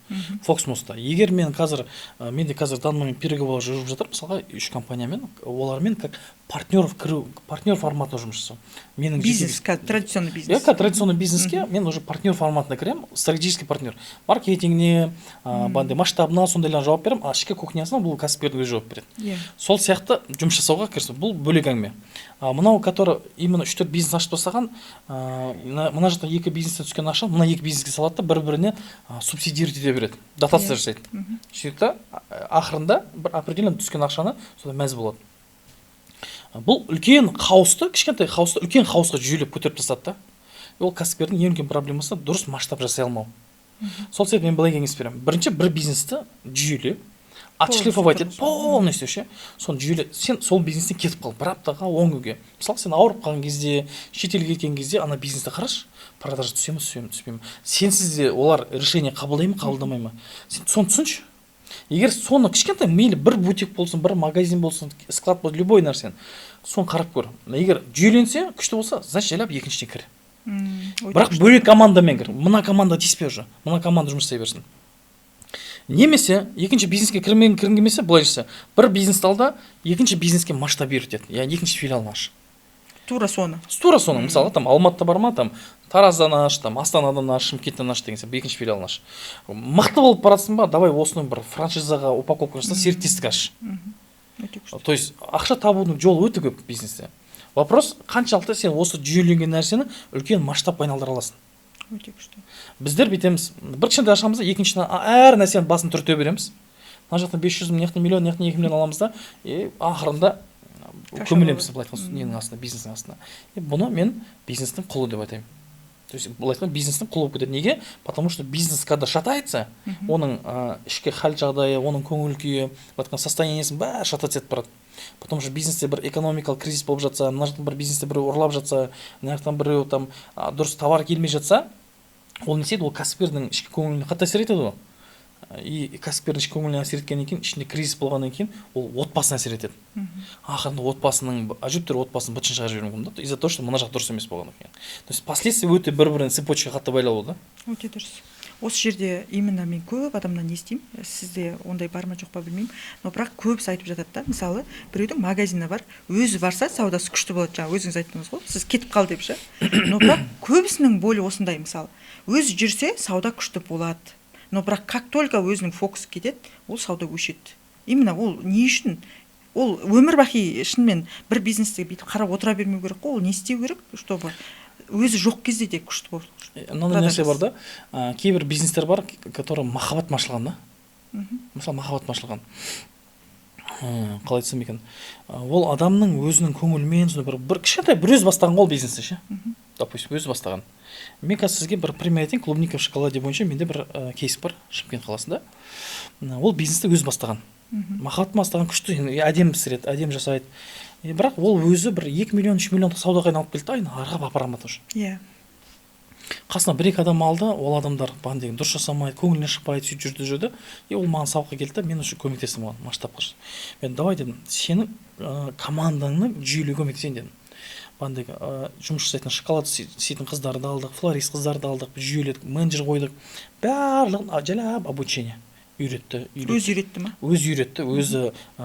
фокусым осында. Егер мен қазір менде қазір данный момент переговор жүріп жатыр, мысалға, үш компаниямен, олармен как партнер кіру, партнер форматында жұмыс жасау. Менің жеке Бизнес, традиционный бизнес. Иә, как традиционный бизнеске мен уже партнер форматында кіремін, стратегический партнер. Маркетингіне, бағанағыдай масштабына, сондайларға жауап беремін, а ішкі кухнясына бұл кәсіпкердің өзі жауап береді. Сол сияқты жұмыс жасауға кірісу, бұл бөлек әңгіме. Мынау, который именно үш төрт бизнес ашып тастаған, мына жақта екі бизнестен түскен ақша мына екі бизнеске салады да, бір біріне субсидировать ете береді, дотация жасайды. Сөйтеді да, ақырында бір определенный түскен ақшаны содан мәз болады. Бұл үлкен хаосты, кішкентай хаосты үлкен хаосқа жүйелеп көтеріп тастады да. Ол кәсіпкердің ең үлкен проблемасы — дұрыс масштаб жасай алмау. Сол себепті мен былай кеңес беремін: бірінші бір бизнесті жүйеле, отшлифовать ет полностью ше, соны жүйеле. Сен сол бизнестен кетіп қал бір аптаға, 10 күнге. Мысалы, сен ауырып қалған кезде, шетелге кеткен кезде ана бизнесті қарашы: продажа түсе ме, түсе ме, түспей ме, сенсіз де олар решение қабылдай ма, қабылдамай ма, сен соны түсінші. Егер соны кішкентай, мейлі бір бутик болсын, бір магазин болсын, склад болсын, любой нәрсені, соны қарап көр. Егер жүйеленсе, күшті болса, значит, жайлап екіншісіне кір. Өте Бірақ күшті. бөлек командамен кір, мына команда тиіспе, уже мына команда жұмыс жасай берсін. Немесе екінші бизнеске кірмеген, кіргің келмесе, былай жаса: бір бизнесті ал да, екінші бизнеске масштабировать ет, яғни екінші филиалын аш. Тура соны. Тура соны. Мысалы, там Алматыда бар ма, там Тараздан аш, там Астанадан аш, Шымкенттен аш деген сияқты екінші филиалын аш. Мықты болып баратсың ба, давай осыны бір франшизаға упаковка жаса, серіктестік аш. Өте күшті. То есть ақша табудың жолы өте көп бизнесте. Вопрос, қаншалықты сен осы жүйеленген нәрсені үлкен масштабқа айналдыра аласың. Өте күшті. Біздер бүйтеміз: бір кішкентай ашамыз да, екіншісіне әр нәрсенің басын түрте береміз. Мына жақтан 500 мың, мына жақтан миллион, мына жақтан 2 миллион аламыз да, и ақырында Каша көмілеміз, болады. былай айтқанда, ненің астына, бизнестің астына. И бұны мен бизнестің құлы деп айтаймын. То есть, былай айтқанда, бизнестің құлы болып кетеді. Неге? Потому что бизнес когда шатается, оның ішкі хал жағдайы, оның көңіл күйі, былай айтқанда, состояниесінің бәрі шататься етіп барады. Потому что бизнесте бір экономикалық кризис болып жатса, мына жақтан бір бизнесте біреу ұрлап жатса, мына жақтан біреу там дұрыс товар келмей жатса, ол не істейді? Ол кәсіпкердің ішкі көңіліне қатты әсер етеді ғой. И кәсіпкердің ішкі көңіліне әсер еткеннен кейін, ішінде кризис болғаннан кейін, ол отбасына әсер етеді. Ақырында отбасының, әжептәуір отбасының бытшын шығарып жіберуі мүмкін да, из за того что мына жақ дұрыс емес болғаннан кейін. То есть последствия өте бір біріне цепочка қатты байлаулы да. Өте дұрыс. Осы жерде именно мен көп адамнан естимін, сізде ондай бар ма, жоқ па, білмеймін, но бірақ көбісі айтып жатады да. Мысалы, біреудің магазині бар, өзі барса, саудасы күшті болады. Жаңа өзіңіз айттыңыз ғой, сіз кетіп қал деп ше. Но бірақ көбісінің болі осындай: мысалы, өзі жүрсе, сауда күшті болады, но бірақ как только өзінің фокусы кетеді, ол сауда өшеді. Именно ол не үшін? Ол өмір бақи шынымен бір бизнесті бүйтіп қарап отыра бермеу керек қой. Ол не істеу керек, чтобы өзі жоқ кезде де күшті болып Мынандай нәрсе бар да, кейбір бизнестер бар, который махаббатпен ашылған да. Мысалы, махаббатпен ашылған, қалай айтсам екен, ол адамның өзінің көңілімен сондай бір кішкентай бір өзі бастаған ғой ол бизнесті ше, допустим, өзі бастаған. Мен қазір сізге бір пример айтайын. Клубника в шоколаде бойынша менде бір кейс бар Шымкент қаласында. Ол бизнесті өзі бастаған. Махаббатпен бастаған, күшті енді, әдемі пісіреді, әдемі жасайды. И бірақ ол өзі бір 2 миллион, 3 миллиондық саудаға айналып келді да, айына ары апара алмады уже. Қасына бір екі адам алды, ол адамдар бағана деген дұрыс жасамайды, көңіліне шықпайды, сөйтіп жүрді, жүрді. И ол маған сабаққа келді да, мен уже көмектестім оған масштабқа. Мен: «Давай, – дедім, – сенің командаңны жүйелеуге көмектесейін», – дедім. Бағанағы жұмыс жасайтын, шоколад істейтін қыздарды алдық, флорист қыздарды алдық, жүйеледік, менеджер қойдық, барлығын жайлап обучение үйретті, үйретті. Өзі үйретті ма? Өзі үйретті, өзі.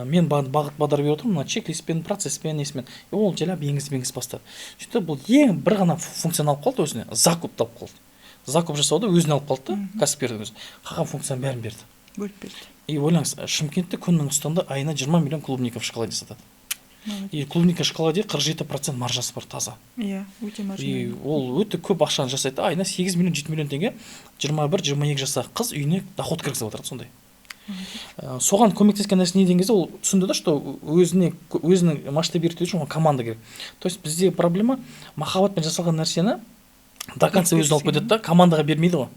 Мен бағыт бағдар беріп отырмын мына чек-листпен, процесспен, несімен. И ол жайлап енгізіп, енгізіп бастады. Сөйтіп, бұл ең бір ғана функцияны алып қалды өзіне, закупты алып қалды, закуп жасауды өзіне алып қалды да, кәсіпкердің өзі қалған функцияның бәрін берді. Бөліп берді. И ойлаңыз, Шымкентте күннің ыстығында айына 20 миллион клубника в шоколаде сатады. Молодец. И клубника в шоколаде 47% маржасы бар таза. Иә, өте И маржинальный. ол өте көп ақшаны жасайды да, айына 8 миллион, 7 миллион теңге 21-22 жастағы қыз үйіне доход кіргізіп отырады сондай. Соған көмектескен нәрсе не деген кезде, ол түсінді да, что өзіне, өзінің масштабировать ету үшін оған команда керек. То есть бізде проблема: махаббатпен жасалған нәрсені до конца өзіне алып кетеді да, командаға бермейді ғой.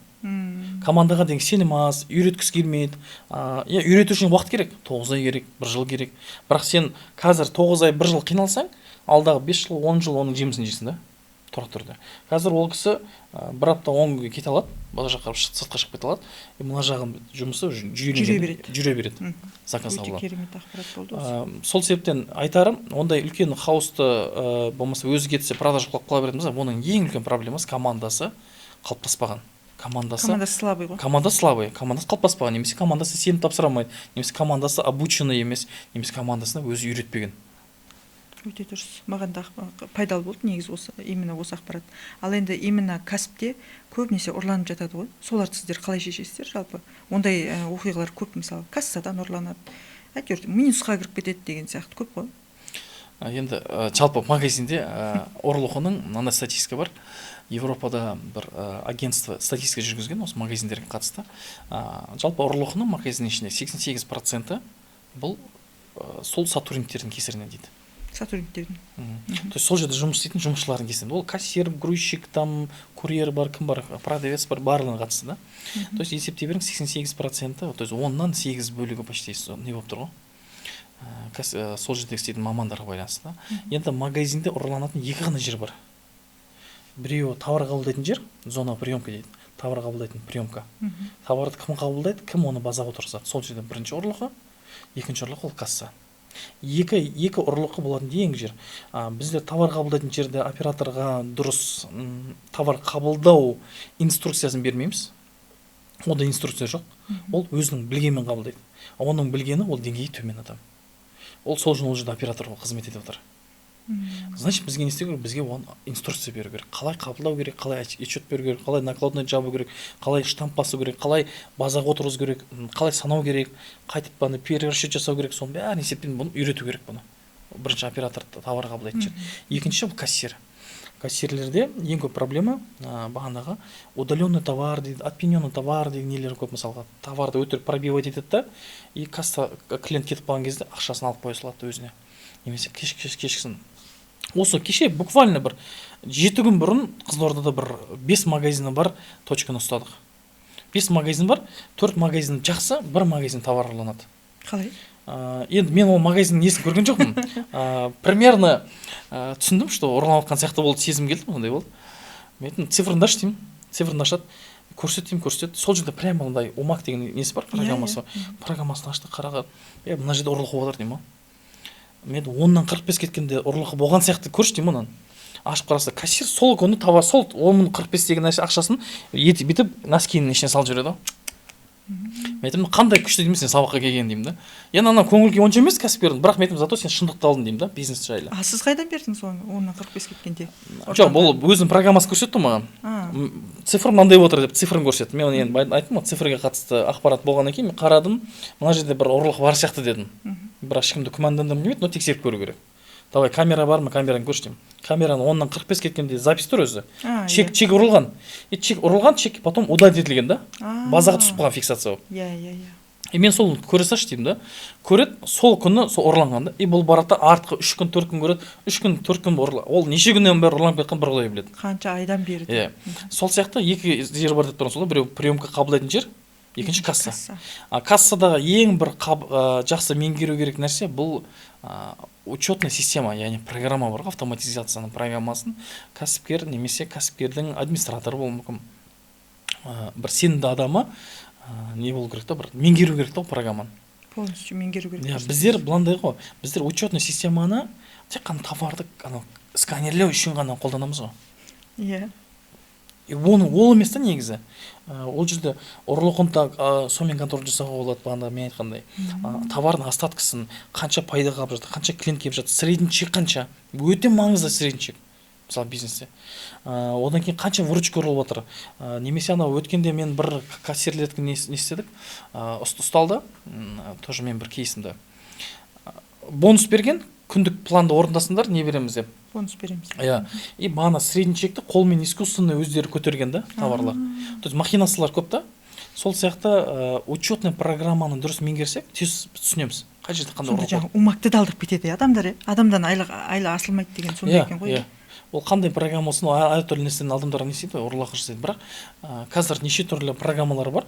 Командаға деген сенім аз, үйреткісі келмейді. Иә, үйрету үшін уақыт керек, 9 ай керек, бір жыл керек. Бірақ сен қазір 9 ай, бір жыл қиналсаң, алдағы 5 жыл, 10 жыл оның жемісін жейсің да тұрақты түрде. Қазір ол кісі бір апта, 10 күнге кете алады бала жаққа, сыртқа шығып кете алады, и мына жағын жұмысы уже жүйеленген. Жүре береді. Жүре береді. Заказ Өте қабылдап. керемет ақпарат болды осы. Сол себептен айтарым, ондай үлкен хаосты, болмаса өзі кетсе, продажа құлап қала беретін болса, оның ең үлкен проблемасы – командасы қалыптаспаған, командасы. Командасы слабый ғой. Команда слабый, командасы қалыптаспаған, немесе командасы сеніп тапсыра алмайды, немесе командасы обученный емес, немесе командасына өзі үйретпеген. Өте дұрыс, маған да пайдалы болды негізі осы, именно осы ақпарат. Ал енді именно кәсіпте көбінесе ұрланып жатады ғой, соларды сіздер қалай шешесіздер? Жалпы ондай оқиғалар көп, мысалы, кассадан ұрланады, әйтеуір минусқа кіріп кетеді деген сияқты көп қой. Енді жалпы магазинде ұрлығының мынандай статистика бар. Европада бір агентство статистика жүргізген осы магазиндерге қатысты. Жалпы ұрлығының магазиннің ішінде 88%-і бұл сол сотрудниктердің кесірінен дейді. Сотрудниктердің. То есть сол жерде жұмыс істейтін жұмысшылардың кесірінен. Ол кассир, грузчик, там курьер бар, кім бар, продавец бар, барлығына қатысты да. То есть есептей беріңіз, 88%-і, то есть оннан сегіз бөлігі почти не болып тұр ғой, сол жерде істейтін мамандарға байланысты да. Енді магазинде ұрланатын екі ғана жер бар. Біреуі товар қабылдайтын жер, зона приемка дейді, товар қабылдайтын приемка. Товарды кім қабылдайды, кім оны базаға отырғызады, сол жерде бірінші ұрлығы. Екінші ұрлық ол касса. Екі ұрлығы болатын ең жер. Біздер товар қабылдайтын жерде операторға дұрыс товар қабылдау инструкциясын бермейміз. Онда инструкция жоқ, ол өзінің білгенімен қабылдайды. А оның білгені – ол деңгейі төмен адам. Ол сол үшін ол жерде оператор болып қызмет етіп отыр. Значит, бізге не істеу керек? Бізге оған инструкция беру керек: қалай қабылдау керек, қалай отчет беру керек, қалай накладной жабу керек, қалай штамп басу керек, қалай базаға отырғызу керек, қалай санау керек, қайтып ана перерасчет жасау керек. Соның бәрін есептен бұны үйрету керек. Бұны бірінші оператор, товар қабылдайтын жер. Екінші бұл кассир. Кассирлерде ең көп проблема бағанағы удаленный товар дейді, отмененный товар деген нелер көп. Мысалға, товарды өтірік пробивать етеді да, и касса клиент кетіп қалған кезде ақшасын алып қоя салады өзіне немесе кешкісін. Осы кеше, буквально бір 7 күн бұрын, Қызылордада бір бес магазині бар точканы ұстадық. Бес магазин бар, төрт магазин жақсы, бір магазин товар ұрланады. Қалай? Енді мен ол магазиннің несін көрген жоқпын, примерно түсіндім, что ұрланып жатқан сияқты болды, сезім келді, сондай болды. Мен айттым: «Цифрын ашы», – деймін. Цифрын ашады, көрсет деймін, көрсетеді. Сол жерде прямо мындай Умак деген несі бар, программасы бар. Программасын ашты, қараған: «Е, мына жерде ұрлық болып жатыр», – деймін ғой. Мен 10-нан 45 кеткенде ұрлық болған сияқты, көрші деймін ғой. Мынаны ашып қараса, кассир сол күні товар, сол 10 мың 45 деген нәрсе ақшасын етіп, бүйтіп носкиінің ішіне салып жібереді ғой. Мен айтамын: «Қандай күшті, – деймін, – сен сабаққа келген», – деймін да. Енді ана көңіл күй онша емес кәсіпкердің, бірақ мен айтамын: «Зато сен шындықты алдың», – деймін да, бизнес жайлы. А сіз қайдан бердіңіз оны, 10-нан 45 кеткенде? Жоқ, бұл өзінің программасы көрсетті ғой маған. Цифр мынандай болып отыр деп цифрын көрсетті. Мен енді айттым ғой, цифрге қатысты ақпарат болғаннан кейін мен қарадым, мына жерде бір ұрлық бар сияқты дедім. Бірақ ешкімді күмәндандырғым келмейді, но тексеріп көру керек. Давай, камера бар ма, камераны көрші деймін. Камераны 10-нан 45 кеткенде запись тұр өзі. Чек, чек ұрылған, и чек ұрылған, чек потом удалить етілген да, базаға түсіп қалған фиксация болып. иә иә иә И мен сол көре салшы деймін да, көреді, сол күні сол ұрланған да. И бұл барады да, артқы 3 күн, 4 күн көреді, 3 күн, 4 күн ол неше күннен бері ұрланып кеткен, бір құдай біледі. Қанша айдан бері. Иә, сол сияқты екі жер бар деп тұрмын сол: біреу приемка қабылдайтын жер. Екінші касса. А кассадағы ең бір жақсы меңгеру керек нәрсе бұл учетная система, яғни программа бар ғой, автоматизацияның программасын кәсіпкер немесе кәсіпкердің администраторы болуы мүмкін, бір сенімді адамы не болу керек та, бір меңгеру керек та ол программаны. Полностью меңгеру керек. Иә, біздер быландай ғой, біздер учетный системаны тек қана товарды анау сканерлеу үшін ғана қолданамыз ғой. И оны ол емес та негізі. Ол жерде ұрлығын да сонымен контроль жасауға болады, бағана мен айтқандай. Товардың остаткасын, қанша пайда қалып жатыр, қанша клиент келіп жатыр, средний чек қанша, өте маңызды средний чек мысалы бизнесте. Одан кейін қанша выручка ұрылып жатыр. Немесе анау өткенде мен бір кассирлердікі не істедік, ұсталды, тоже мен бір кейсімді. Бонус берген, күндік планды орындасыңдар, не береміз деп. Бонус береміз. Иә, и бағана средний чекті қолмен искусственно өздері көтерген да товарлар. То есть махинациялар көп та. Сол сияқты учетный программаны дұрыс меңгерсек, тез түсінеміз қай жерде қандай Сонда ұрлық. жаңағы умакты да алдырып кетеді, иә, адамдар, иә, адамдан айлық айла асылмайды деген сондай екен ғой. Иә, ол қандай программа болсын, ол әртүрлі нәрседен адамдар не істейді ғой, ұрлық жасайды. Бірақ қазір неше түрлі программалар бар,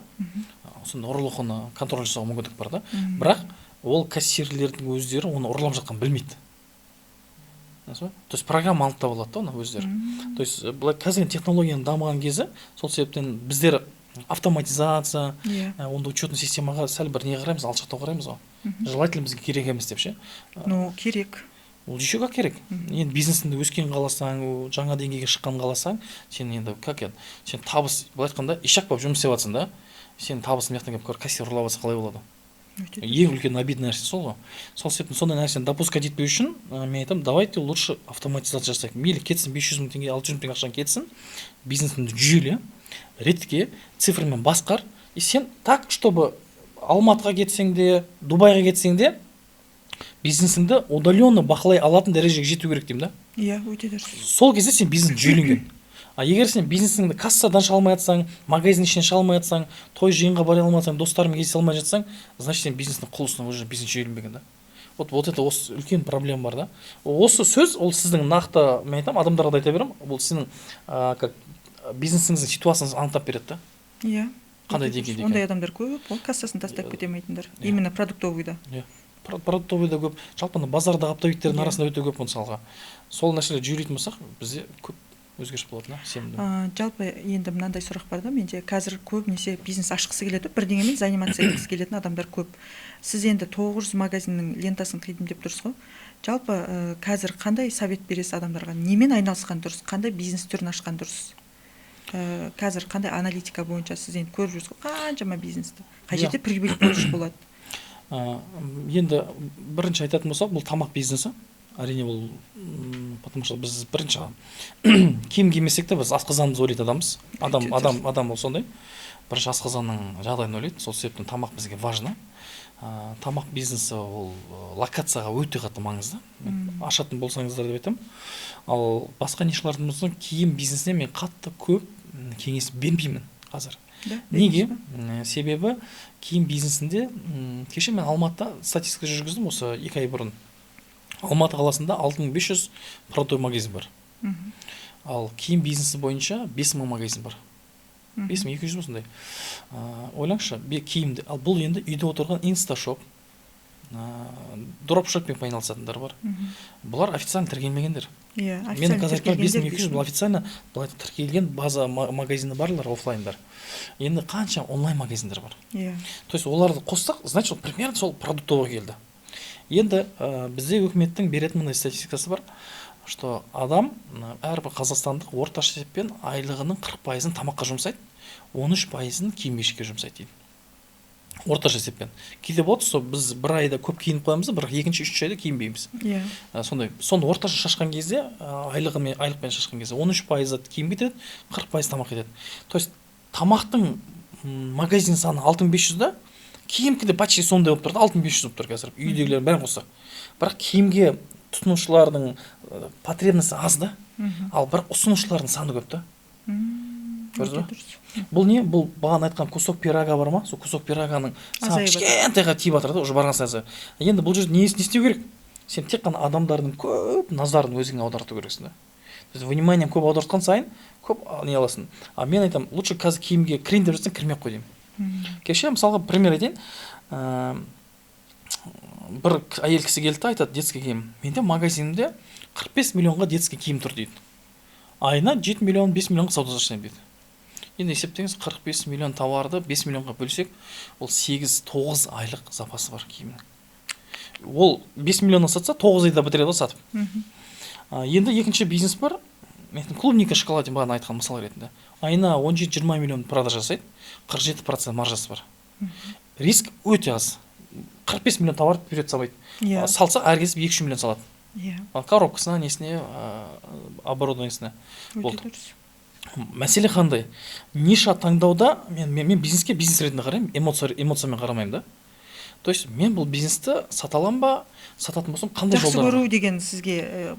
сонда ұрлығын контроль жасауға мүмкіндік бар да. Бірақ ол кассирлердің өздері оны ұрлап жатқанын білмейді. Түсінесіз ба? То есть программа анықтап алады да оны өздері. То есть былай қазіргі технологияның дамыған кезі, сол себептен біздер автоматизация, онда учетный системаға сәл бір не қараймыз, алшақтау қараймыз ғой, желательно бізге керек емес деп ше. Ну, керек. Ол еще как керек. Енді бизнесіңді өскен қаласаң, жаңа деңгейге шыққанын қаласаң, сен енді как енді сен табыс, былай айтқанда, ишак болып жұмыс істеп жатрсың да, сен табысың мына жақтан келіп кассир ұрлап жатса, қалай болады? Өте. Ең үлкен обидный нәрсе сол ғой. Сол себептен сондай нәрсені допускать етпеу үшін мен айтамын: давайте лучше автоматизация жасайық. Мейлі кетсін 500 мың теңге, 600 мың теңге ақшаң кетсін, бизнесіңді жүйеле, ретке, цифрмен басқар. И сен так, чтобы Алматыға кетсең де, Дубайға кетсең де, бизнесіңді удаленно бақылай алатын дәрежеге жету керек деймін да. Иә, өте дұрыс. Сол кезде сен бизнес жүйеленген. А егер сен бизнесіңді кассадан шыға алмай жатсаң, магазин ішінен шыға алмай жатсаң, той жиынға бара алмай жатсаң, достарыңмен кездесе алмай жатсаң, значит, сен бизнестің құлысың, уже бизнес жүйеленбеген да. Вот это осы үлкен проблема бар да. Осы сөз ол сіздің нақты, мен айтамын, адамдарға да айта беремін, бұл сіздің как бизнесіңіздің ситуацияңызды анықтап береді да. Қандай Өте дұрыс. деңгейде Ондай екенін. адамдар көп қой, кассасын тастап кете алмайтындар. Иә. Именно продуктовыйда. Иә, продуктовыйда көп, жалпы ана базардағы оптовиктердің арасында өте көп. Мысалға, сол нәрселерді жүйелейтін болсақ, бізде көп өзгеріс болады да, сенімдімін. Жалпы енді мынандай сұрақ бар да менде. Қазір көбінесе бизнес ашқысы келеді, бірдеңемен заниматься еткісі келетін адамдар көп. Сіз енді 900 магазиннің лентасын қидым деп тұрсыз ғой. Жалпы қазір қандай совет бересіз адамдарға? Немен айналысқан дұрыс, қандай бизнес түрін ашқан дұрыс? Қазір қандай аналитика бойынша, сіз енді көріп жүрсіз ғой қаншама бизнесті, қай жерде прибыль больше болады? Енді бірінші айтатын болсақ, бұл тамақ бизнесі, әрине, бұл потому что біз бірінші киім кимесек те, біз асқазанымызды ойлайтын адамбыз. Адам Өте адам дұрыс. Адам ол сондай, бірінші асқазанның жағдайын ойлайды. Сол себептен тамақ бізге важно. Тамақ бизнесі ол локацияға өте қатты маңызды ашатын болсаңыздар деп айтамын. Ал басқа нишалардың болса, киім бизнесіне мен қатты көп кеңес бермеймін қазір. Да, Неге? бермейсіз ба? Себебі киім бизнесінде кеше мен Алматыда статистика жүргіздім осы 2 ай бұрын. Алматы қаласында 6500 продуктовый магазин бар. Ал киім бизнесі бойынша 5000 магазин бар. 5200 ба, сондай. Ойлаңызшы, киімді ал бұл енді үйде отырған инсташоп, дропшиппингпен айналысатындар бар. Бұлар официально тіркелмегендер. Мен Официально қазір айтып бес мың тіркелгендер. екі жүз бұл официально былай тіркелген база магазині барлар, оффлайндар. Енді қанша онлайн магазиндер бар? То есть оларды қоссақ, значит, ол примерно сол продуктовый келді. Енді бізде өкіметтің беретін мындай статистикасы бар, что адам, әрбір қазақстандық орташа есеппен айлығының 40 пайызын тамаққа жұмсайды, 13 пайызын киім кешекке жұмсайды дейді орташа есеппен. Кейде болады, сол біз бір айда көп киініп қоямыз да, бірақ екінші, үшінші айда киінбейміз. Сондай соны орташа шашқан кезде, айлығымен, айлықпен шашқан кезде 13 пайызы киім кетеді, 40 пайыз тамақ кетеді. То есть тамақтың магазин саны 6500 да, киімкі де почти сондай болып тұр да, 6500 болып тұр қазір, үйдегілердің бәрін қоссақ. Бірақ киімге тұтынушылардың потребності аз да, ал бірақ ұсынушылардың саны көп та. Көрдіңіз Өте ба? дұрыс. Бұл не? Бұл бағана айтқан кусок пирога бар ма, сол кусок пироганың саған Азайып жатыр. кішкентайға тиіп жатыр да уже барған сайын азайып. Енді бұл жерде не істеу керек? Сен тек қана адамдардың көп назарын өзіңе аударту керексің да. То есть внимание көп аудартқан сайын көп не аласың. А мен айтамын, лучше қазір киімге кірейін деп жатсаң, кірмей ақ қой деймін. Кеше, мысалға, пример айтайын, бір әйел кісі келді да айтады: «Детский киім, менде магазинімде 45 миллионға детский киім тұр», – дейді. «Айына 7 миллион, 5 миллионға сауда жасаймын», – дейді. Енді есептеңіз, 45 миллион товарды 5 миллионға бөлсек, ол 8-9 айлық запасы бар киімнің. Ол 5 миллионнан сатса, 9 айда бітіреді ғой сатып. Енді екінші бизнес бар мен, клубника, шоколад, бағана айтқан мысал ретінде, айына 17-20 миллион продажа жасайды, 47% маржасы бар. Риск өте аз, 45 миллион товар вперед салмайды. Салса, әр кез 2-3 миллион салады. Коробкасына, несіне, оборудованиесіне. Өте Болды. дұрыс. Мәселе қандай? Ниша таңдауда мен бизнеске бизнес ретінде қараймын, эмоциямен қарамаймын да. То есть мен бұл бизнесті сата аламын ба, сататын болсам, қандай Жақсы жолдар бар? көру деген сізге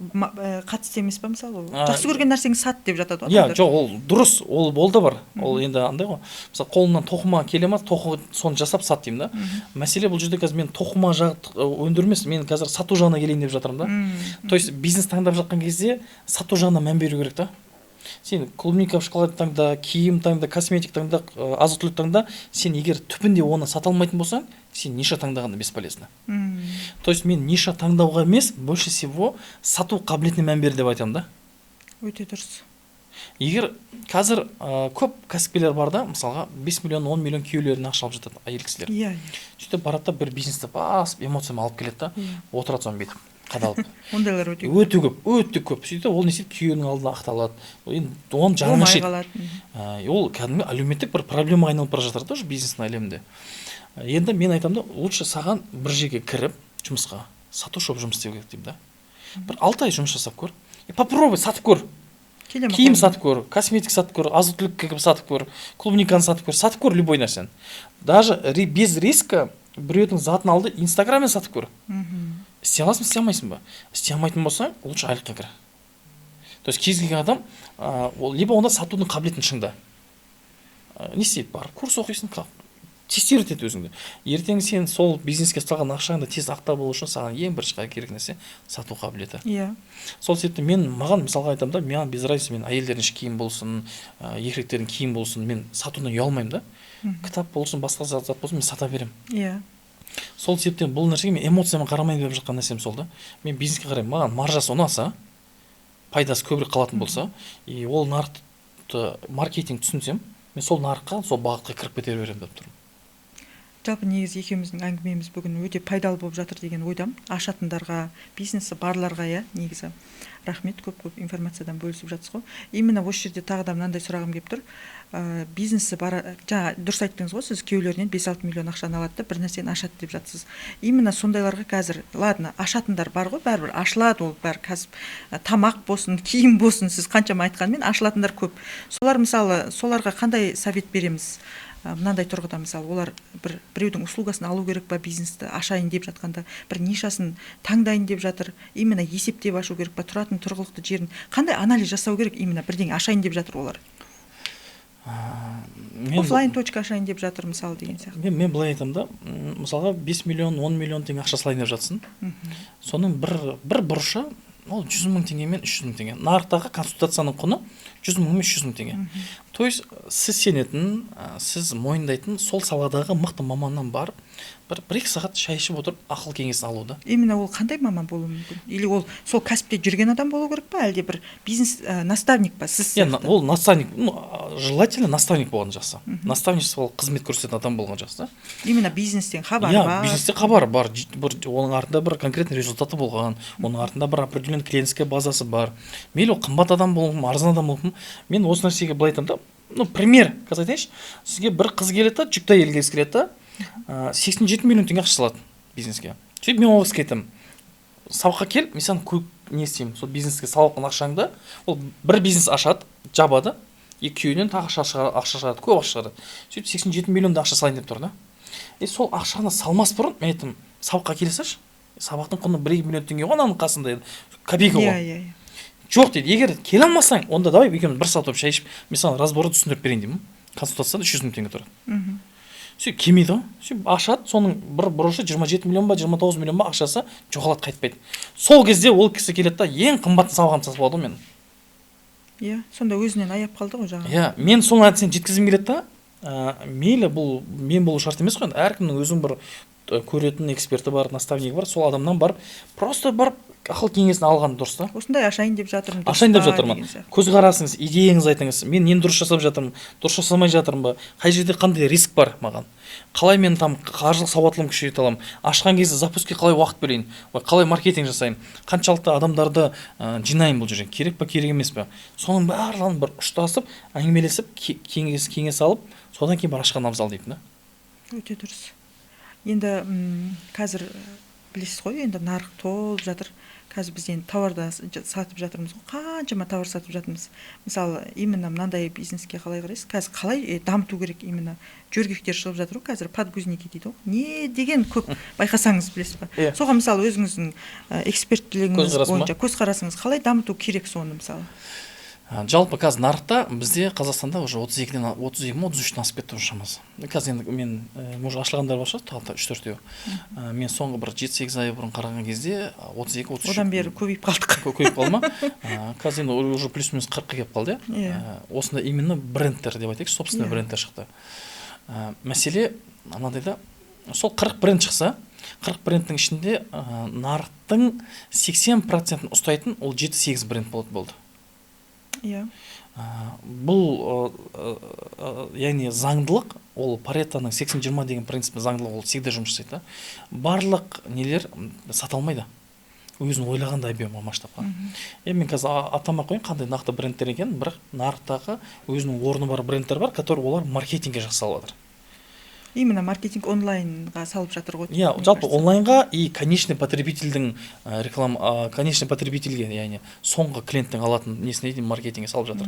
қатысты емес па? Мысалы, ол жақсы көрген нәрсеңді сат деп жатады ғой Иә. адамдар. Жоқ, ол дұрыс, ол да бар. Ол енді андай ғой, мысалы, қолыңнан тоқыма келе ма, тоқы, соны жасап сат деймін да. Мәселе бұл жерде қазір мен тоқыма жақ өндіру емес, мен қазір сату жағына келейін деп жатырмын да. То есть бизнес таңдап жатқан кезде сату жағына мән беру керек та. Сен клубника в шоколаде таңда, киім таңда, косметик таңда, азық түлік таңда, сен егер түбінде оны сата алмайтын болсаң, сен ниша таңдағанда бесполезно. То есть мен ниша таңдауға емес, больше всего сату қабілетіне мән бер деп айтамын да. Өте дұрыс. Егер қазір көп кәсіпкерлер бар да, мысалға, 5 миллион, 10 миллион күйеулеріне ақша алып жатады әйел кісілер. иә иә Сөйтіп барады да, бір бизнесті басып, эмоциямен алып келеді да, отырады соны бүйтіп қадалып. Ондайлар өте көп. Өте көп, өте көп. Сөйтіп ол не істейді? Күйеуінің алдында ақталады. Енді оның жаны Болмай ашиды. қалады. Ол кәдімгі әлеуметтік бір проблемаға айналып бара жатыр да уже бизнестің әлемінде. Енді мен айтамын да, лучше саған бір жерге кіріп жұмысқа, сатушы болып жұмыс істеу керек деймін да. Бір 6 ай жұмыс жасап көр и попробуй сатып көр. Келе ме Киім қолыңнан? сатып көр, косметик сатып көр, азық түлік сатып көр, клубниканы сатып көр, сатып көр любой нәрсені, даже без риска. Біреудің затын алды, инстаграммен сатып көр. Істей аласың ба, істей алмайсың ба? Істей алмайтын болсаң, лучше айлыққа кір. То есть кез келген адам ол либо онда сатудың қабілетін шыңда. Не істейді? Барып курс оқисың, тестировать ет өзіңді. Ертең сен сол бизнеске салған ақшаңды тез ақтап алу үшін саған ең бірінші керек нәрсе – сату қабілеті. Сол себепті мен, маған, мысалға, айтамын да, маған без разницы, мен әйелдердің іші киім болсын, еркектердің киім болсын, мен сатудан ұялмаймын да. Кітап болсын, басқа зат болсын, мен сата беремін. Сол себептен бұл нәрсеге мен эмоциямен қарамайын деп жатқан нәрсем сол да. Мен бизнеске қараймын: маған маржасы ұнаса, пайдасы көбірек қалатын болса и ол нарықты, маркетинг түсінсем, мен сол нарыққа, сол бағытқа кіріп кете беремін деп тұрмын. Жалпы, негізі, екеуміздің әңгімеміз бүгін өте пайдалы болып жатыр деген ойдамын ашатындарға, бизнесі барларға, иә. Негізі, рахмет, көп көп информациядан бөлісіп жатсыз ғой. Именно осы жерде тағы да мынандай сұрағым келіп тұр. Бизнесі бар, жаңа дұрыс айттыңыз ғой сіз, күйеулерінен 5-6 миллион ақшаны алады да, бір нәрсені ашады деп жатсыз. Именно сондайларға қазір, ладно, ашатындар бар ғой, бәрібір ашылады ол, бәрі кәсіп, тамақ болсын, киім болсын, сіз қаншама айтқанмен, ашылатындар көп. Солар, мысалы, соларға қандай совет береміз? Мынандай тұрғыда, мысалы, олар бір біреудің услугасын алу керек па? Бизнесті ашайын деп жатқанда, бір нишасын таңдайын деп жатыр, именно есептеп ашу керек па, тұратын тұрғылықты жерін қандай анализ жасау керек? Именно бірдеңе ашайын деп жатыр олар, Мен оффлайн точка ашайын деп жатыр, мысалы, деген сияқты. Мен былай айтамын да, мысалға, 5 миллион, 10 миллион теңге ақша салайын деп жатсын, соның бір бұрышы ол 100 000 теңге мен 300 000 теңге. Нарықтағы консультацияның құны 100 000 мен 300 000 теңге. То есть сіз сенетін, сіз мойындайтын сол саладағы мықты маманнан барып, бір екі сағат шай ішіп отырып, ақыл кеңесін алу да. Именно ол қандай маман болуы мүмкін? Или ол сол кәсіпте жүрген адам болу керек па, әлде бір бизнес наставник па, сіз Иә, сияқты? Ол наставник, ну, желательно наставник болған жақсы, наставничестволық қызмет көрсететін адам болған жақсы да. Именно бизнестен хабары бар. Бизнесте хабары бар, бір оның артында бір конкретный результаты болған, оның артында бір определенный клиентская базасы бар. Мейлі, ол қымбат адам болуы мүмкін, арзан адам болуы мүмкін. Мен осы нәрсеге былай айтамын да, ну, пример қазір айтайыншы сізге. Бір қыз келеді да, жүкті әйел келгісі келеді да, 87 миллион теңге ақша салады бизнеске. Сөйтіп мен ол кісіге айтамын: «Сабаққа кел, мен саған көп не істеймін, сол бизнеске салып алған ақшаңды». Ол бір бизнес ашады, жабады и күйеуінен тағы ақша шығарады, көп ақша шығарады. Сөйтіп 87 миллионда ақша салайын деп тұр да. И сол ақшаны салмас бұрын мен айттым: «Сабаққа келе салшы, сабақтың құны 1-2 миллион теңге ғой, ананың қасында енді копейка ғой». иә иә иә «Жоқ, – дейді, – егер келе алмасаң, онда давай екеуміз бір сағат болып шай ішіп, мен саған разборды түсіндіріп берейін», – деймін. Консультацияда 300 000 теңге тұрады. Сөйтіп келмейді ғой. Сөйтіп ашады, соның бір бұрышы 27 миллион ба, 29 миллион ба, ақшасы жоғалады, қайтпайды. Сол кезде ол кісі келеді да, ең қымбат сабағымды сатып алады ғой менің. Иә, сонда өзінен аяп қалды ғой жаңағы. Иә, мен сол нәрсені жеткізгім келеді да. Мейлі, бұл мен болу шарт емес қой енді, әркімнің өзінің бір көретін эксперті бар, наставнигі бар, сол адамнан барып, просто барып ақыл кеңесін алған дұрыс та. Осындай ашайын деп жатырмын, дұрыс Ашайын деп па жатырмын. деген сияқты. Көзқарасыңыз, идеяңызды айтыңыз, мен нені дұрыс жасап жатырмын, дұрыс жасамай жатырмын ба, қай жерде қандай риск бар маған, қалай мен там қаржылық сауаттылығымды күшейте аламын, ашқан кезде запуск ке қалай уақыт бөлейін, ой, қалай маркетинг жасаймын, қаншалықты адамдарды жинаймын, бұл жерге керек па, керек емес па, соның барлығын бір ұштасып, әңгімелесіп, кеңес алып, содан кейін бір ашқан абзал деймін да. Өте дұрыс. Енді қазір білесіз ғой, енді нарық толып жатыр. Қазір біз енді тауарды сатып жатырмыз ғой, қаншама тауар сатып жатырмыз. Мысалы, именно мынандай бизнеске қалай қарайсыз? Қазір қалай дамыту керек? Именно жөргектер шығып жатыр ғой қазір, подгузники дейді ғой, не деген көп, байқасаңыз, білесіз ба? Иә. Соған, мысалы, өзіңіздің эксперттілігіңіз Көзқарасым ба? бойынша көзқарасыңыз, қалай дамыту керек соны, мысалы? Жалпы қазір нарықта бізде, Қазақстанда уже 32-ден, 32 ма, 33-тен асып кетті уже шамасы. Қазір енді мен может, ашылғандар бар шығар тағы да үш төртеу. Мен соңғы бір 7-8 ай бұрын қараған кезде 32, 33. Одан бері көбейіп қалдық. Көбейіп қалды ма? Қазір енді уже плюс минус 40-қа келіп қалды, иә. Иә. Осындай именно брендтер деп айтайықшы, собственный брендтер шықты. Мәселе мынандай да: сол 40 бренд шықса, 40 брендтің ішінде нарықтың 80%-ін ұстайтын ол 7-8 бренд болады, болды. Бұл яғни заңдылық, ол Паретоның 80-20 деген принципі, заңдылық, ол всегда жұмыс жасайды да. Барлық нелер сата алмайды өзін ойлағандай объем ға, масштабқа. Енді мен қазір атамай ақ қояйын қандай нақты брендтер екенін, бірақ нарықтағы өзінің орны бар брендтер бар, который олар маркетингке жақсы салып жатыр. Именно маркетинг онлайнға салып жатыр ғой, Иә, мне жалпы кажется. онлайнға и конечный потребитель дің реклама, конечный потребитель ге, яғни соңғы клиенттің алатын несіне дейін маркетингке салып жатыр,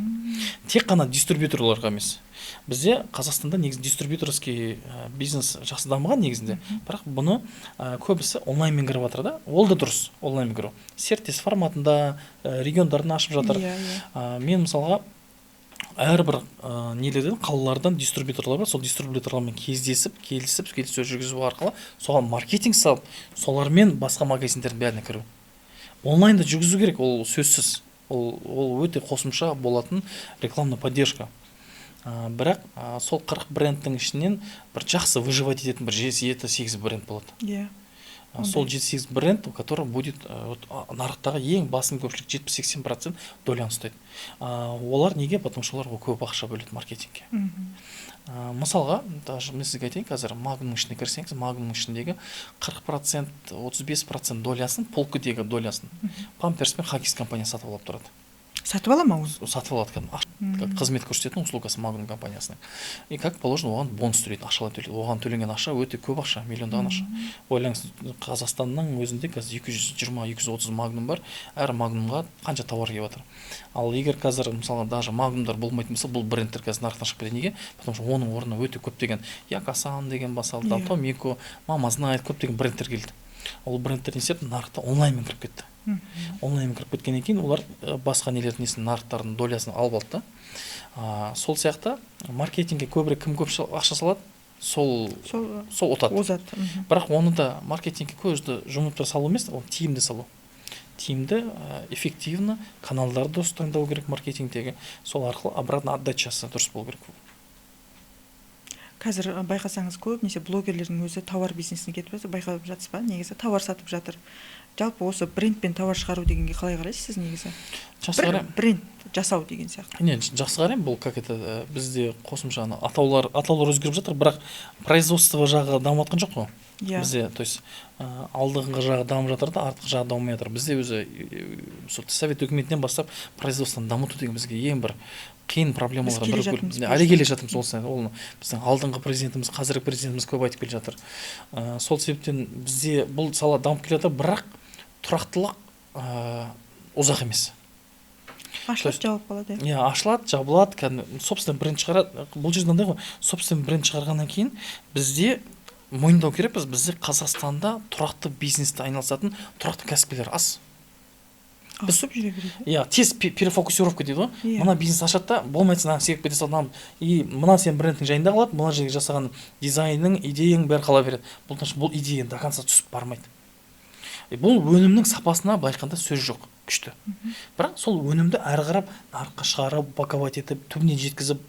тек қана дистрибьюторларға емес. Бізде Қазақстанда негізі дистрибьюторский бизнес жақсы дамыған негізінде, бірақ бұны көбісі онлайнмен кіріп жатыр да. Ол да дұрыс, онлайнмен кіру, серіктес форматында, региондарын ашып жатыр. иә иә Мен мысалға әрбір нелерден, қалалардан дистрибьюторлар бар, сол дистрибьюторлармен кездесіп, келісіп, келіссөз жүргізу арқылы соған маркетинг салып, солармен басқа магазиндердің бәріне кіру. Онлайнда жүргізу керек, ол сөзсіз, ол өте қосымша болатын рекламная поддержка. Бірақ сол 40 брендтің ішінен бір жақсы выживать ететін бір 7-8 бренд болады. Сол 7-8 бренд, который будет вот, нарықтағы ең басым көпшілік, 70-80% доля ны ұстайды. Олар неге? Потому что олар көп ақша бөледі маркетингке. Мысалға, даже мен сізге айтайын, қазір Магнумның ішіне кірсеңіз, Магнумның ішіндегі 40%, 35% доля сын, полка дегі доля сын Памперс пен Хаггис компания сатып алып тұрады. Сатып ала ма оны? Сатып алады кәдімгі қызмет көрсететін услуга сы Магнум компаниясының. И как положено оған бонус төлейді, ақшалай төлейді. Оған төленген ақша өте көп ақша, миллиондаған ақша. Ойлаңыз, Қазақстанның өзінде қазір 220-230 Магнум бар, әр Магнумға қанша тауар келіп жатыр. Ал егер қазір, мысалға, даже Магнумдар болмайтын болса, бұл брендтер қазір нарықтан шығып кетеді. Неге? Потому что оның орнына өте көптеген Якосан деген басталды, Томико, Мама знает, көптеген брендтер келді. Ол брендтер не істеді? Нарықта онлайнмен кіріп кетті. Онлайнмен кіріп кеткеннен кейін олар басқа нелердің несін, нарықтардың доля сын алып алды да. Сол сияқты маркетингке көбірек кім көп ақша салады, сол сол сол ұтады. Озады. Бірақ оны да маркетингке көзді жұмып тұра салу емес, оны тиімді салу, тиімді, эффективно каналдарды дұрыс таңдау керек маркетингтегі, сол арқылы обратно отдача сы дұрыс болу керек. Қазір байқасаңыз, көбінесе блогерлердің өзі тауар бизнесіне кетіп жатыр, байқап жатсыз ба? Негізі тауар сатып жатыр. Жалпы осы брендпен тауар шығару дегенге қалай қарайсыз сіз негізі? Жақсы Бір қараймын. бренд жасау деген сияқты. Не, жақсы қараймын. Бұл как это, бізде қосымша ана атаулар өзгеріп жатыр, бірақ производство жағы дамып жатқан жоқ қой. Бізде, то есть, алдыңғы жағы дамып жатыр да, артқы жағы дамымай жатыр. Бізде өзі сол совет үкіметінен бастап производство ны дамыту деген бізге ең бір қиын проблемалардың Біз келе бірі. жатырмыз. Әлі келе жатырмыз. Ол біздің алдыңғы президентіміз, қазіргі президентіміз көп айтып келе жатыр. Сол себептен бізде бұл сала дамып келе жатыр, бірақ тұрақтылық ұзақ емес. Ашылып, жабылып қалады, иә. Иә, ашылады, жабылады. Кәдімгі собственный бренд шығарады. Бұл жерде мынандай ғой: собственный бренд шығарғаннан кейін бізде, мойындау керекпіз, бізде Қазақстанда тұрақты бизнесте айналысатын тұрақты кәсіпкерлер аз. Ауысып жүре береді. Иә, тез перефокусировка дейді ғой. Иә. Мына бизнес ашады да, болмайды, мына секіріп кете салады, и мына сенің брендің жайында қалады, мына жерге жасаған дизайның, идеяң бәрі қала береді. Бұл, значит, бұл идея до конца түсіп бармайды. И бұл өнімнің сапасына, былай айтқанда, сөз жоқ, күшті, бірақ сол өнімді әрі қарап нарыққа шығарып, упаковать етіп, түбіне жеткізіп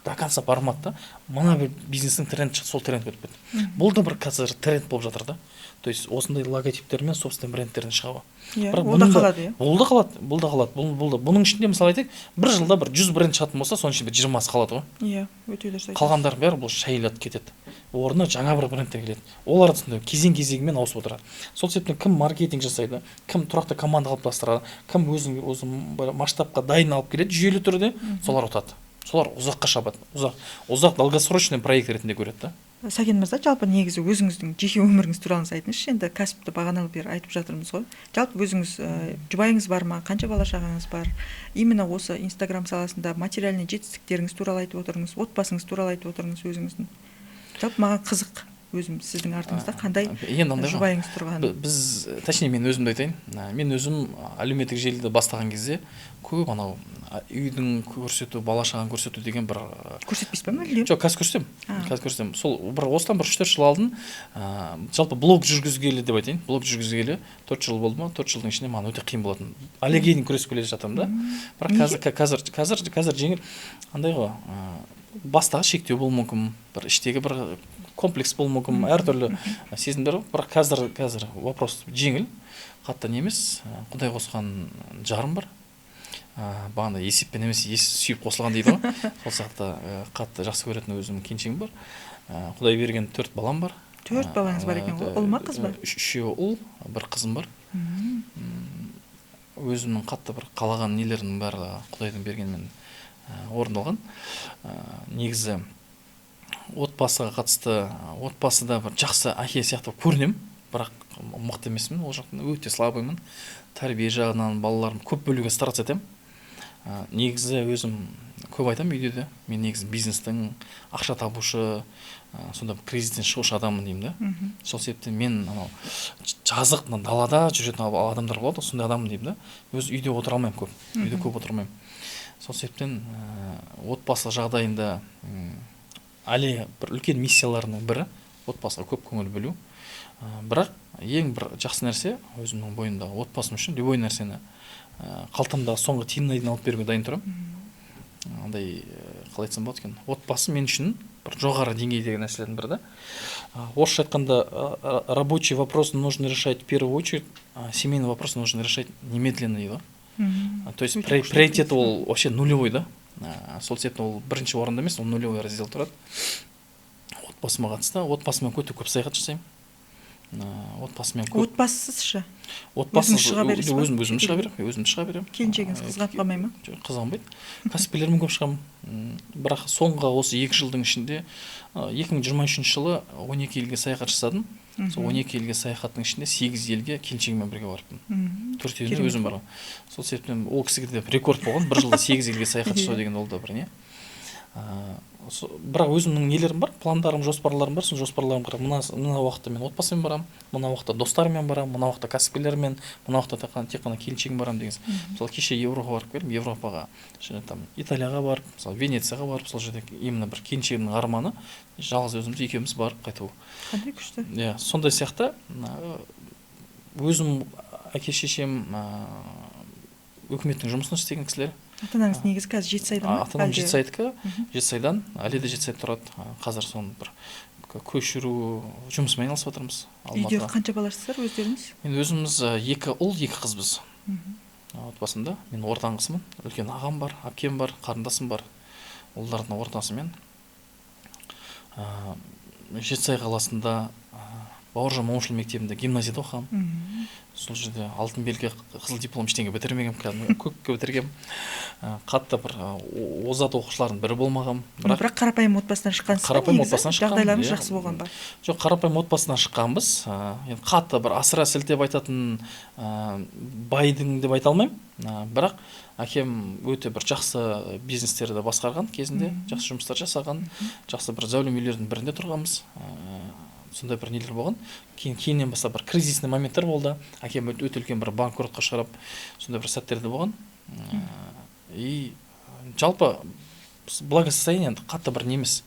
До конца бармады да. Мына бір бизнестің тренді шықты, сол тренд өтіп кетті. Бұл да бір қазір тренд болып жатыр да. То есть осындай логотиптермен собственный брендтердің шығуы. Иә, Бірақ ол да бұның да- қалады, иә. Бұл да қалады, бұл да қалады, бұл да. Бұның ішінде, мысалы, айтайық, бір жылда бір 100 бренд шығатын болса, соның ішінде бір 20-сы қалады ғой. Иә, өте дұрыс айтасыз. Қалғандарының бәрі бұл шайылады, кетеді. Орнына жаңа бір брендтер келеді. Олар да сондай кезең кезегімен ауысып отырады. Сол себептен кім маркетинг жасайды, кім тұрақты команда қалыптастырады, кім өзін осы бір масштабқа дайын алып келеді жүйелі түрде, солар ұтады. Солар ұзаққа шабады, ұзақ ұзақ, долгосрочный проект ретінде көреді да. Сәкен мырза, жалпы негізі өзіңіздің жеке өміріңіз туралы айтыңызшы. Енді кәсіпті бағаналы бері айтып жатырмыз ғой. Жалпы өзіңіз, жұбайыңыз бар ма, қанша бала шағаңыз бар? Именно осы Инстаграм саласында материальный жетістіктеріңіз туралы айтып отырыңыз, отбасыңыз туралы айтып отырыңыз өзіңіздің. Жалпы маған қызық, өзім сіздің артыңызда қандай Енді андай ғой. жұбайыңыз тұрғаны. Біз, точнее, мен өзімді айтайын. Мен өзім әлеуметтік желіді бастаған кезде көп анау үйдің көрсету, бала шағаны көрсету деген бір Көрсетпейсіз ба мүлдем? Жоқ, қазір көрсетемін. Қазір көрсетемін. Сол бір осыдан бір 3-4 жыл алдын, жалпы блог жүргізгелі деп айтайын, блог жүргізгелі 4 жыл болды ма, 4 жылдың ішінде маған өте қиын болатын, әліге дейін күресіп келе жатырмын да. Бірақ Неге? қазір жеңіл. Андай ғой, бастағы шектеу болуы мүмкін, бір іштегі бір комплекс болуы мүмкін, әртүрлі сезімдер ғой. Бірақ қазір вопрос жеңіл, қатты не емес. Құдай қосқан жарым бар, бағана есеппен емес, ес сүйіп қосылған дейді ғой, сол сияқты қатты жақсы көретін өзімнің келіншегім бар. Құдай берген төрт балам бар. Төрт балаңыз бар екен ғой. Ұл ма, қыз ба? Үшеуі ұл, бір қызым бар. Өзімнің қатты бір қалаған нелерімнің барлығы құдайдың бергенімен орындалған. Негізі отбасыға қатысты, отбасыда бір жақсы әке сияқты көрінемін, бірақ мықты емеспін ол жақтан, өте слабыймын. Тәрбие жағынан балаларым көп бөлуге стараться етемін. Негізі өзім көп айтамын үйде де, мен негізі бизнестің ақша табушы, сонда бір кризистен шығушы адаммын деймін да. Сол себептен мен анау жазық мына далада жүретін адамдар болады ғой, сондай адаммын деймін да. Өз үйде отыра алмаймын көп, үйде көп отырмаймын. Сол себептен отбасы жағдайында әлі бір үлкен миссияларының бірі отбасыға көп көңіл бөлу. Бірақ ең бір жақсы нәрсе, өзімнің бойымдағы отбасым үшін любой нәрсені, қалтамдағы соңғы тиынына дейін алып беруге дайын тұрамын. Андай, қалай айтсам болады екен, отбасы мен үшін бір жоғары деңгейдегі нәрселердің бірі да. Орысша айтқанда, рабочий вопрос нужно решать в первую очередь, а семейный вопрос нужно решать немедленно дейді ғой. То есть Өте күшті. приоритеті ол вообще нулевой да. Сол себептен ол бірінші орында емес, ол нулевой раздел тұрады. Отбасыма қатысты, отбасыммен өте көп саяхат жасаймын. Отбасыммен көп. Отбасысыз ше? Отбасы. Өзіңіз шыға бересіз ба? Өзім шыға беремін, өзім шыға беремін. Келіншегіңіз қызғанып қалмай ма? Жоқ, қызғанбайды. Кәсіпкерлермен көп шығамын. Бірақ соңғы осы 2 жылдың ішінде, 2023 жылы 12 елге саяхат жасадым. Сол 12 елге саяхаттың ішінде сегіз елге келіншегіммен бірге барыппын. Төртеуіне Керемет өзім қой. барғанмын. Сол себептен ол кісіге де рекорд болған, бір жылда сегіз елге саяхат жасау деген, ол да бір не. Бірақ өзімнің нелерім бар, пландарым, жоспарларым бар. Сол жоспарларым қарап, мына уақытта мен отбасыммен барамын, мына уақытта достарыммен барамын, мына уақытта кәсіпкерлермен, мына уақытта тек қана келіншегім барамын деген. Мысалы, кеше Европаға барып келдім. Европаға және там Италияға барып, мысалы, Венецияға барып, сол жерде именно бір келіншегімнің арманы, жалғыз өзіміз екеуміз барып қайту. Қандай күшті. Иә, сондай сияқты. Өзім әке шешем өкіметтің жұмысын істеген кісілер. Ата анаңыз негізі қазір Жетісайда ма? Ата анам Әлде- Жетісайдікі, Жетісайдан, әлі де Жетісайда тұрады. Қазір соны бір көшіру жұмысымен айналысып жатырмыз Үйде Алматыға. қанша баласыздар өздеріңіз? Мен өзіміз екі ұл, екі қызбыз. Отбасымда мен ортаңғысымын. Үлкен ағам бар, әпкем бар, қарындасым бар. Олардың ортасы мен. Жетісай қаласында, Бауыржан Момышұлы мектебінде, гимназияда оқығанмын. Сол жерде алтын белгі, қызыл диплом, ештеңе бітірмегенмін, кәдімгі көкке бітіргенмін. Қатты бір озат оқушылардың бірі болмағанмын. Бірақ, бірақ қарапайым отбасынан шыққансыз ба Қарапайым негізі? отбасынан шыққанмын, Жағдайларыңыз иә. жақсы болған ба? Жоқ, қарапайым отбасынан шыққанбыз. Енді қатты бір асыра сілтеп айтатын, байдың деп айта алмаймын. Бірақ әкем өте бір жақсы бизнестерді басқарған кезінде, жақсы жұмыстар жасаған, жақсы бір зәулім үйлердің бірінде тұрғанбыз. Сондай бір нелер болған. Кейін, кейіннен бастап бір кризисный моменттер болды. Әкем өте үлкен бір банкротқа ұшырап, сондай бір сәттер де болған. И жалпы благосостояние енді қатты бір не емес.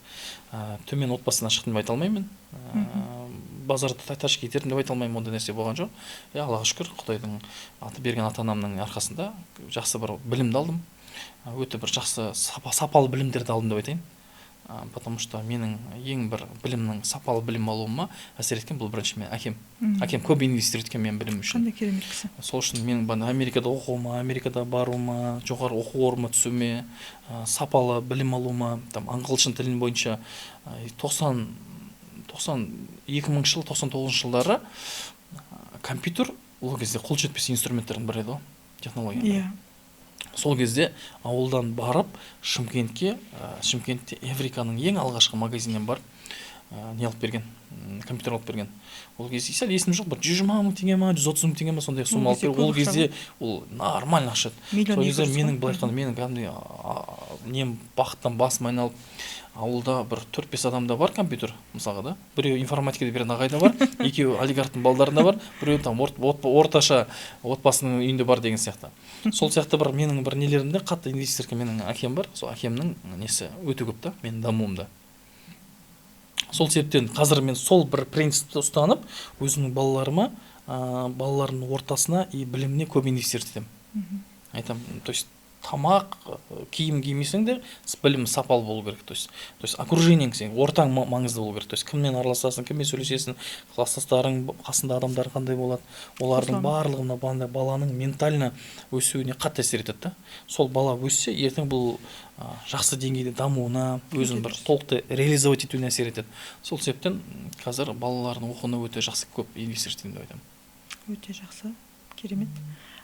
Төмен отбасынан шықтым деп айта алмаймын. Базарда тачка итердім деп айта алмаймын, ондай нәрсе болған жоқ. Иә, Аллаға шүкір, құдайдың аты берген, ата анамның арқасында жақсы бір білімді алдым. Өте бір жақсы сапалы білімдерді алдым деп айтайын. Потому что менің ең бір білімнің, сапалы білім алуыма әсер еткен бұл бірінші мен әкем. Әкем көп инвестировать еткен менің білімім үшін. Қандай керемет кісі. Сол үшін менің бана Америкада оқуыма, Америкада баруыма, жоғары оқу орнына түсуіме, сапалы білім алуыма, там ағылшын тілін бойынша тоқсан 2000-жыл, 99-жылдары компьютер ол кезде қол жетпес инструменттердің бірі еді ғой, технология. Сол кезде ауылдан барып Шымкентке, Шымкентте Эвриканың ең алғашқы магазинінен барып, не алып берген, компьютер алып берген. Ол кезде сәл есімде жоқ, бір 120 000 теңге ма, 130 000 теңге ма, сондай сумма алып берген. Ол кезде ол нормально ақша еді. Миллион Сол кезде екі жүз менің ғой. былай айтқанда, менің кәдімгідей нем, бақыттан басым айналып, ауылда бір төрт бес адамда бар компьютер мысалға да, біреуі информатикада берген ағайда бар, екеуі олигархтың балдарында бар, біреуі там орташа отбасының үйінде бар деген сияқты. Сол сияқты бір менің бір нелерімде қатты инвестор менің әкем бар. Сол әкемнің несі өте көп та менің дамуымда. Сол себептен қазір мен сол бір принципті ұстанып, өзімнің балаларыма, балаларымның ортасына и біліміне көп инвестировать етемін. Айтамын, то есть тамақ, киім кимесең де, білім сапалы болу керек. То есть окружениең, сен ортаң маңызды болу керек. То есть кіммен араласасың, кіммен сөйлесесің, класстастарың, қасында адамдар қандай болады, олардың Қосыламын. барлығы мына баланың ментально өсуіне қатты әсер етеді да. Сол бала өссе, ертең бұл жақсы деңгейде дамуына, өзін бір дұрыс. толықтай реализовать етуіне әсер етеді. Сол себептен қазір балалардың оқуына өте жақсы көп инвестировать етемін деп айтамын. Өте жақсы, керемет.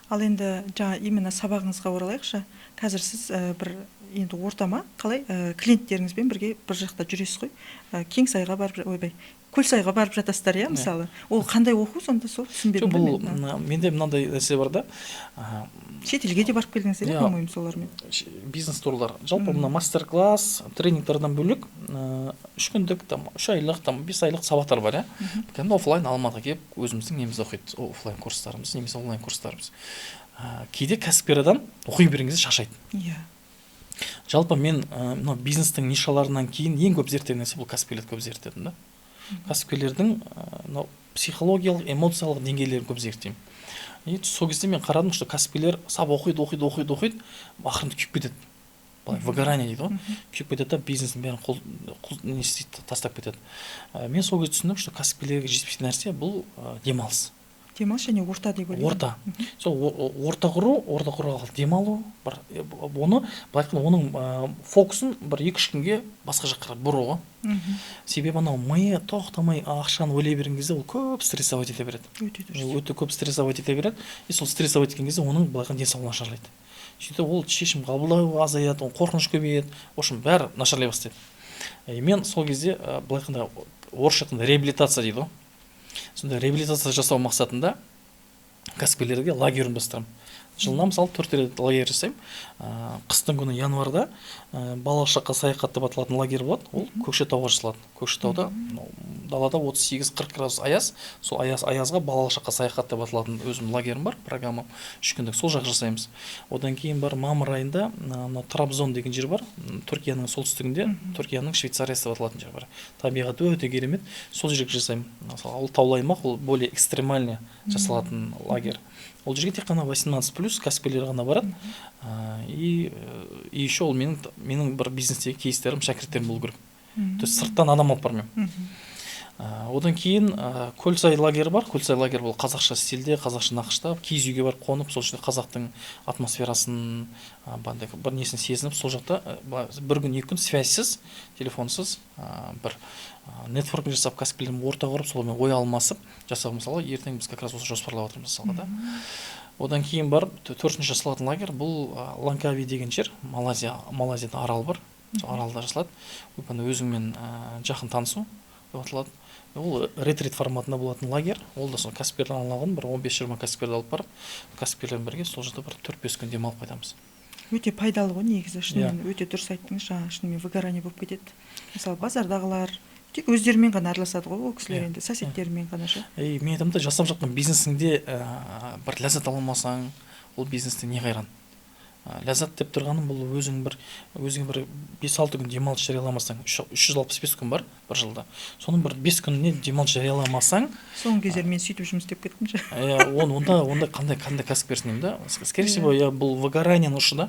Ал енді жаңа именно сабағыңызға оралайықшы. Қазір сіз бір енді ортама қалай, клиенттеріңізбен бірге бір жақта жүресіз ғой. Кеңсайға барып, ойбай, Көлсайға барып жатасыздар, иә, Иә. мысалы. Ол қандай оқу сонда, сол түсінбедім Жоқ, да бұл мен. Менде мынандай нәрсе бар да. Шетелге де барып келдіңіздер, иә, Иә. по-моему, солармен. Бизнес турлар. Жалпы мына мастер-класс, тренингтардан бөлек, 3 күндік, там, 3 айлық, там, 5 айлық сабақтар бар, иә. Кәдімгі оффлайн Алматыға келіп, өзіміздің немізді оқиды, оффлайн курстарымыз немесе онлайн курстарымыз. Кейде кәсіпкер адам оқи берген кезде шаршайды. Жалпы мен мынау бизнестің нишаларынан кейін ең көп зерттеген нәрсе бұл кәсіпкерлерді көп зерттедім да. Кәсіпкерлердің мынау психологиялық, эмоциялық деңгейлерін көп зерттеймін. И сол кезде мен қарадым, что кәсіпкерлер сабақ оқиды, оқиды, оқиды, оқиды, ақырында күйіп кетеді. Былай выгорание дейді ғой. Күйіп кетеді да, бизнестің бәрін қол не істейді, тастап кетеді. Мен сол кезде түсіндім, что кәсіпкерлерге жетіспейтін нәрсе бұл демалыс. Демалыс және орта деп ойлаймын. Орта. Сол орта құру, орта құру арқылы демалу, бір оны былай айтқанда, оның фокусын бір 2-3 күнге басқа жаққа қарай бұру ғой. Себебі анау миы тоқтамай ақшаны ойлай берген кезде ол көп стрессовать ете береді. Өте дұрыс. Ол өте көп стрессовать ете береді. И сол стрессовать еткен кезде оның былай айтқанда денсаулығы нашарлайды. Сөйтіп ол шешім қабылдау азаяды, оның қорқыныш көбейеді, в общем, бәрі нашарлай бастайды. И мен сол кезде, былай айтқанда, орысша айтқанда реабилитация дейді ғой. Сондай реабилитация жасау мақсатында кәсіпкерлерге лагерь ұйымдастырамын. Жылына мысалы төрт рет лагерь жасаймын. Қыстың күні январда балалық шаққа саяхат деп аталатын лагерь болады. Ол Көкшетауға жасалады. Көкшетауда мынау далада 38-40 градус аяз. Сол аязға балалық шаққа саяхат деп аталатын өзімнің лагерім бар, программа 3 күндік, сол жаққа жасаймыз. Одан кейін бар мамыр айында мынау Трабзон деген жер бар, Түркияның солтүстігінде, Түркияның Швейцариясы деп аталатын жер бар. Табиғаты өте керемет. Сол жерге жасаймын. Мысалы, ол таулы аймақ, ол более экстремальный жасалатын лагерь. Ол жерге тек қана 18 плюс кәсіпкерлер ғана барады. И еще ол менің бір бизнестегі кейстерім, шәкірттерім болу керек. То есть сырттан адам алып бармаймын. Одан кейін Көлсай лагері бар. Көлсай лагері бұл қазақша стильде, қазақша нақышта, киіз үйге барып қонып, сол жерде қазақтың атмосферасын, бағанағыдай бір несін сезініп, сол жақта былай бір күн, 2 күн связьсіз, телефонсыз, бір нетворкинг жасап, кәсіпкерлермен орта құрып, солармен ой алмасып жасау. Мысалы, ертең біз как раз осы жоспарлап отырмыз мысалға да. Одан кейін барып төртінші жасалатын лагерь бұл Ланкави деген жер, Малайзия, Малайзияда арал бар. Сол аралда жасалады. Ол өзіңмен жақын танысу деп аталады. Ол ретрит форматында болатын лагерь. Ол да сол кәсіпкерлер арналған, бір 15-20 кәсіпкерді алып барып, кәсіпкерлермен бірге сол жерде бір 4-5 күн демалып қайтамыз. Өте пайдалы ғой негізі, шынымен өте дұрыс айттыңыз. Жаңа шынымен выгорание болып кетеді. Мысалы, базардағылар тек өздерімен ғана араласады ғой ол кісілер, енді соседтерімен ғана ше. Ей, мен айтамын да, жасап жатқан бизнесіңде бір ләззат ала алмасаң, ол бизнестен не қайран? Ләззат деп тұрғаным, бұл өзің бір өзіңе бір 5-6 күн демалыс жарияламасаң, 365 күн бар бір жылда, соның бір 5 күніне демалыс жарияламасаң. Соңғы кездері мен сөйтіп жұмыс істеп кеттім ше. Иә, онда қандай кәсіпкерсің деймін да. Скорее всего, иә, бұл выгоранияның ұшы да.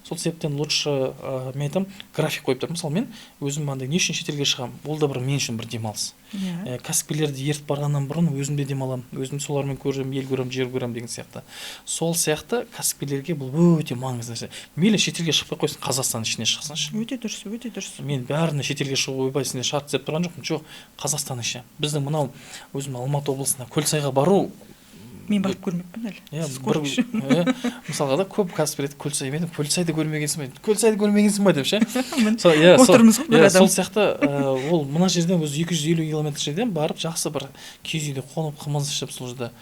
Сол себептен лучше, мен айтамын, график қойып тұрмын. Мысалы, мен өзім андай не үшін шетелге шығамын? Ол да бір мен үшін бір демалыс. Кәсіпкерлерді ертіп барғаннан бұрын өзім де демаламын, өзім солармен көремін, ел көремін, жер көремін деген сияқты. Сол сияқты кәсіпкерлерге бұл өте маңызды нәрсе. Мейлі, шетелге шықпай қойсын, Қазақстан ішіне шықсыншы. Өте дұрыс, өте дұрыс. Мен бәріне шетелге шығу, ойбай, сендер шарт іздеп тұрған жоқпын. Жоқ, Қазақстан іші, біздің мынау өзім Алматы облысына Көлсайға бару. Мен барып көрмеппін әлі. Иә. Сіз бір көріңізші. Иә, мысалға да, көп кәсіпкер айтады: «Көлсай, мен Көлсайды көрмегенсің ба, Көлсайды көрмегенсің ба?» – деп ше. Сол, иә, Отырмыз ғой бір иә, адам. Сол сияқты, ол мына жерден өзі 250 километр жерден барып, жақсы бір киіз үйде қонып, қымыз ішіп, сол жерде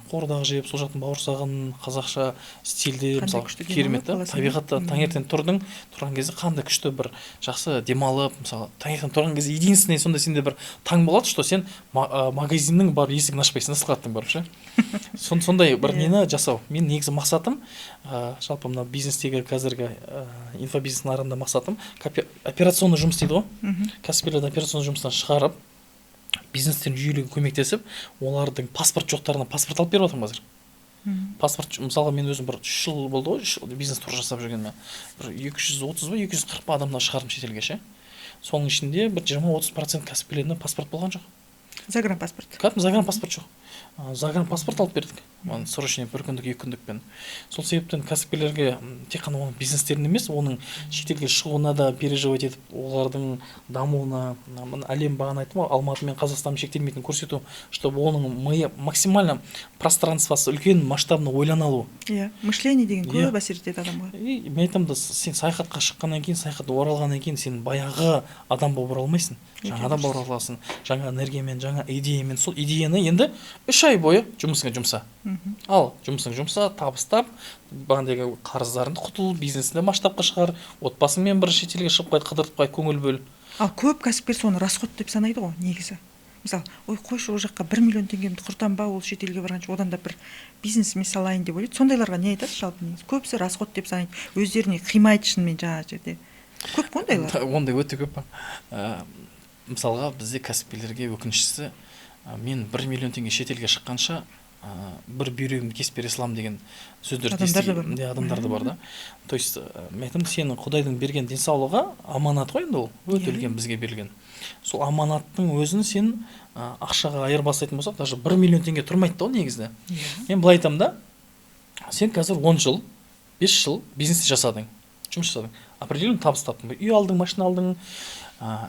қуырдақ жеп, сол жақтың бауырсағын қазақша стильде. Қандай Мысалы, күшті керемет та демалып аласың, табиғатта. иә. Таңертең тұрдың, тұрған кезде қандай күшті бір жақсы демалып. Мысалы, таңертең тұрған кезде единственный сондай сенде бір таң болады, что сен магазиннің барып есігін ашпайсың да, складтың барып ше. Сондай бір нені жасау мен негізі мақсатым. Жалпы мына бизнестегі қазіргі инфобизнес нарығында мақсатым операционный жұмыс дейді ғой. Кәсіпкерлерді операционный жұмыстан шығарып, бизнестерін жүйелеуге көмектесіп, олардың паспорт жоқтарына паспорт алып беріп жатырмын қазір. Паспорт, мысалға, мен өзім бір 3 жыл болды ғой, 3 жыл бизнес тур жасап жүргеніме, бір 230 ба, 240 па адамдар шығардым шетелге ше. Соның ішінде бір 20-30% кәсіпкерлерінде паспорт болған жоқ. Загранпаспорт. Кәдімгі загранпаспорт жоқ. Загранпаспорт алып бердік оны срочный, бір күндік, екі күндікпен. Сол себептен кәсіпкерлерге тек қана оның бизнестерін емес, оның шетелге шығуына да переживать етіп, олардың дамуына, мына әлем, бағана айттым ғой, Алматы мен Қазақстанмен шектелмейтінін көрсету, чтобы оның миы максимально пространствосы үлкен, масштабно ойлана алу. Иә, мышление деген көп әсер етеді адамға. И мен айтамын да, сен саяхатқа шыққаннан кейін, саяхаттан оралғаннан кейін сен баяғы адам болып оралмайсың, жаңа адам болып ораласың, жаңа энергиямен, жаңа идеямен. Сол идеяны енді 3 ай бойы жұмысыңа жұмса. Ал жұмысыңа жұмса, табыс тап, бағанағы қарыздарыңды құтыл, бизнесіңді масштабқа шығар, отбасыңмен бір шетелге шығып қайт, қыдырып қайт, көңіл бөл. Ал көп кәсіпкер соны расход деп санайды ғой негізі. Мысалы, ой, қойшы, ол жаққа 1 миллион теңгемді құртам ба, ол шетелге барғанша одан да бір бизнесіме салайын деп ойлайды. Сондайларға не айтасыз жалпы? Негізі көбісі расход деп санайды, өздеріне қимайды. Шынымен, жаңағы жерде көп қой ондайлар. Ондай өте көп. Мысалға, бізде кәсіпкерлерге өкініштісі, мен 1 миллион теңге шетелге шыққанша, бір бүйрегімді кесіп бере саламын деген сөздерді Адамдар да бар ма? Иә, адамдар да бар да. То есть, мен айтамын, сенің құдайдың берген денсаулығы аманат қой енді, ол өте үлкен бізге берілген. Сол аманаттың өзін сен ақшаға айырбастайтын болсақ, даже 1 миллион теңге тұрмайды да ол негізі. Мен былай айтамын да: сен қазір 10 жыл, 5 жыл бизнес жасадың, жұмыс жасадың, определенный табыс таптың, үй алдың, машина алдың.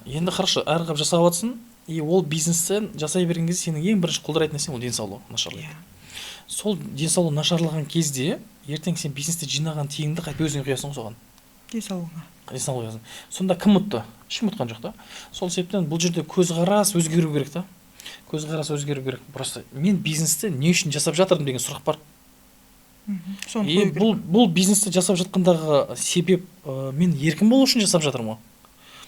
Енді хорошо, әрі қарап жасап жатрсың. И ол бизнестен жасай берген кезде сенің ең бірінші құлдырайтын нәрсең ол денсаулығы нашарлайды. Сол денсаулығы нашарлаған кезде ертең сен бизнесте жинаған тиыныңды қайтып өзіңе құясың ғой соған. Денсаулығыңа. Денсаулығыңа құясың. Сонда кім ұтты? Ешкім ұтқан жоқ та. Сол себептен бұл жерде көзқарас өзгеру керек та, көзқарас өзгеру керек. Просто мен бизнесті не үшін жасап жатырмын деген сұрақ бар. Соны И қою керек. бұл бизнесті жасап жатқандағы себеп, мен еркін болу үшін жасап жатырмын ғой.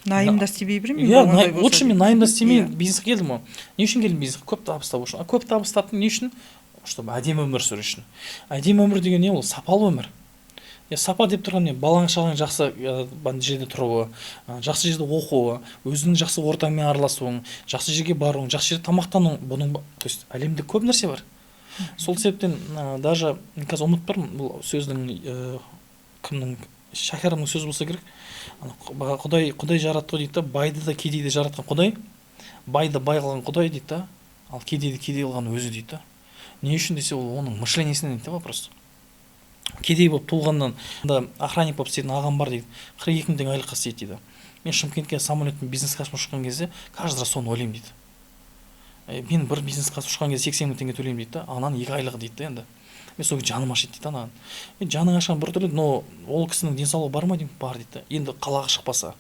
Найымда істемей беремін Иә, мен ондай болса лучше мен деп. найымда істемей, бизнеске келдім ғой. Не үшін келдім бизнеске? Көп табыс табу үшін. А көп табыс таптым не үшін? Чтобы әдемі өмір сүру үшін. Әдемі өмір деген не? Ол сапалы өмір. Иә, сапа деп тұрған не? Балаң шағаң жақсы жерде тұруы, жақсы жерде оқуы, өзіңнің жақсы ортаңмен араласуың, жақсы жерге баруың, жақсы жерде тамақтануың. Бұның то есть әлемде көп нәрсе бар. Сол себептен даже мен қазір ұмытып тұрмын бұл сөздің, кімнің, Шәкәрімнің сөзі болса керек. Ана құдай жаратты ғой дейді да, байды да, кедейді жаратқан құдай, байды бай қылған құдай дейді да, ал кедейді кедей қылған өзі дейді да. Не үшін десе, ол оның мышлениесінен дейді да вопрос. Кедей болып туылғаннан да, охранник болып істейтін ағам бар дейді, 42 000 теңге айлыққа істейді дейді. Мен Шымкентке самолетпен бизнес класспен ұшқан кезде каждый раз соны ойлаймын дейді. Мен бір бизнес класс ұшқан кезде 80 000 теңге төлеймін дейді да, ананың екі айлығы дейді да. Енді мен сол кезде жаным ашиды дейді анаған. Енді жаның ашқан біртүрлі, но ол кісінің денсаулығы бар ма деймін, бар дейді да. Енді қалаға шықпаса,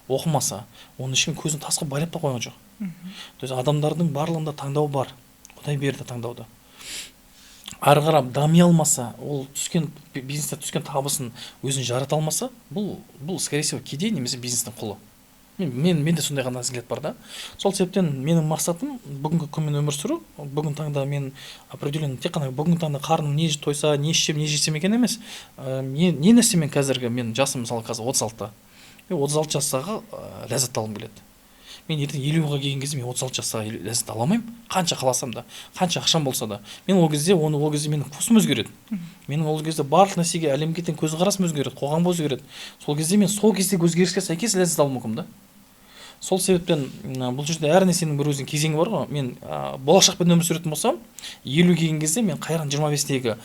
оқымаса, оны ешкім көзін тасқа байлап та қойған жоқ. То есть адамдардың барлығында таңдау бар, құдай берді таңдауды. Ары қарап дами алмаса, ол түскен бизнесте түскен табысын өзін жарата алмаса, бұл скорее всего кедей немесе бизнестің құлы. Менде сондай ғана взгляд бар да. Сол себептен менің мақсатым бүгінгі күнмен өмір сүру. Бүгін таңда мен определенно тек қана бүгінгі таңда қарным не тойса, не ішсем, не жесем екен емес. Не нәрсемен қазіргі мен жасым, мысалы, қазір 36-та. Мен 36 жастағы ләззат алғым келеді. Мен ертең 50-ға келген кезде мен 36 жастағы ләззат ала алмаймын. Қанша қаласам да, қанша ақшам болса да. Мен ол кезде оны ол кезде менің вкусым өзгереді. Менің ол кезде барлық нәрсеге, әлемге деген көзқарасым өзгереді, қоғамға өзгереді. Сол кезде мен сол кездегі өзгеріске сәйкес ләззат алуым мүмкін да. Сол себептен бұл жерде әр нәрсенің бір өзінің кезеңі бар ғой. Мен болашақпен өмір сүретін болсам, 50 келген кезде мен қайран 25-тегі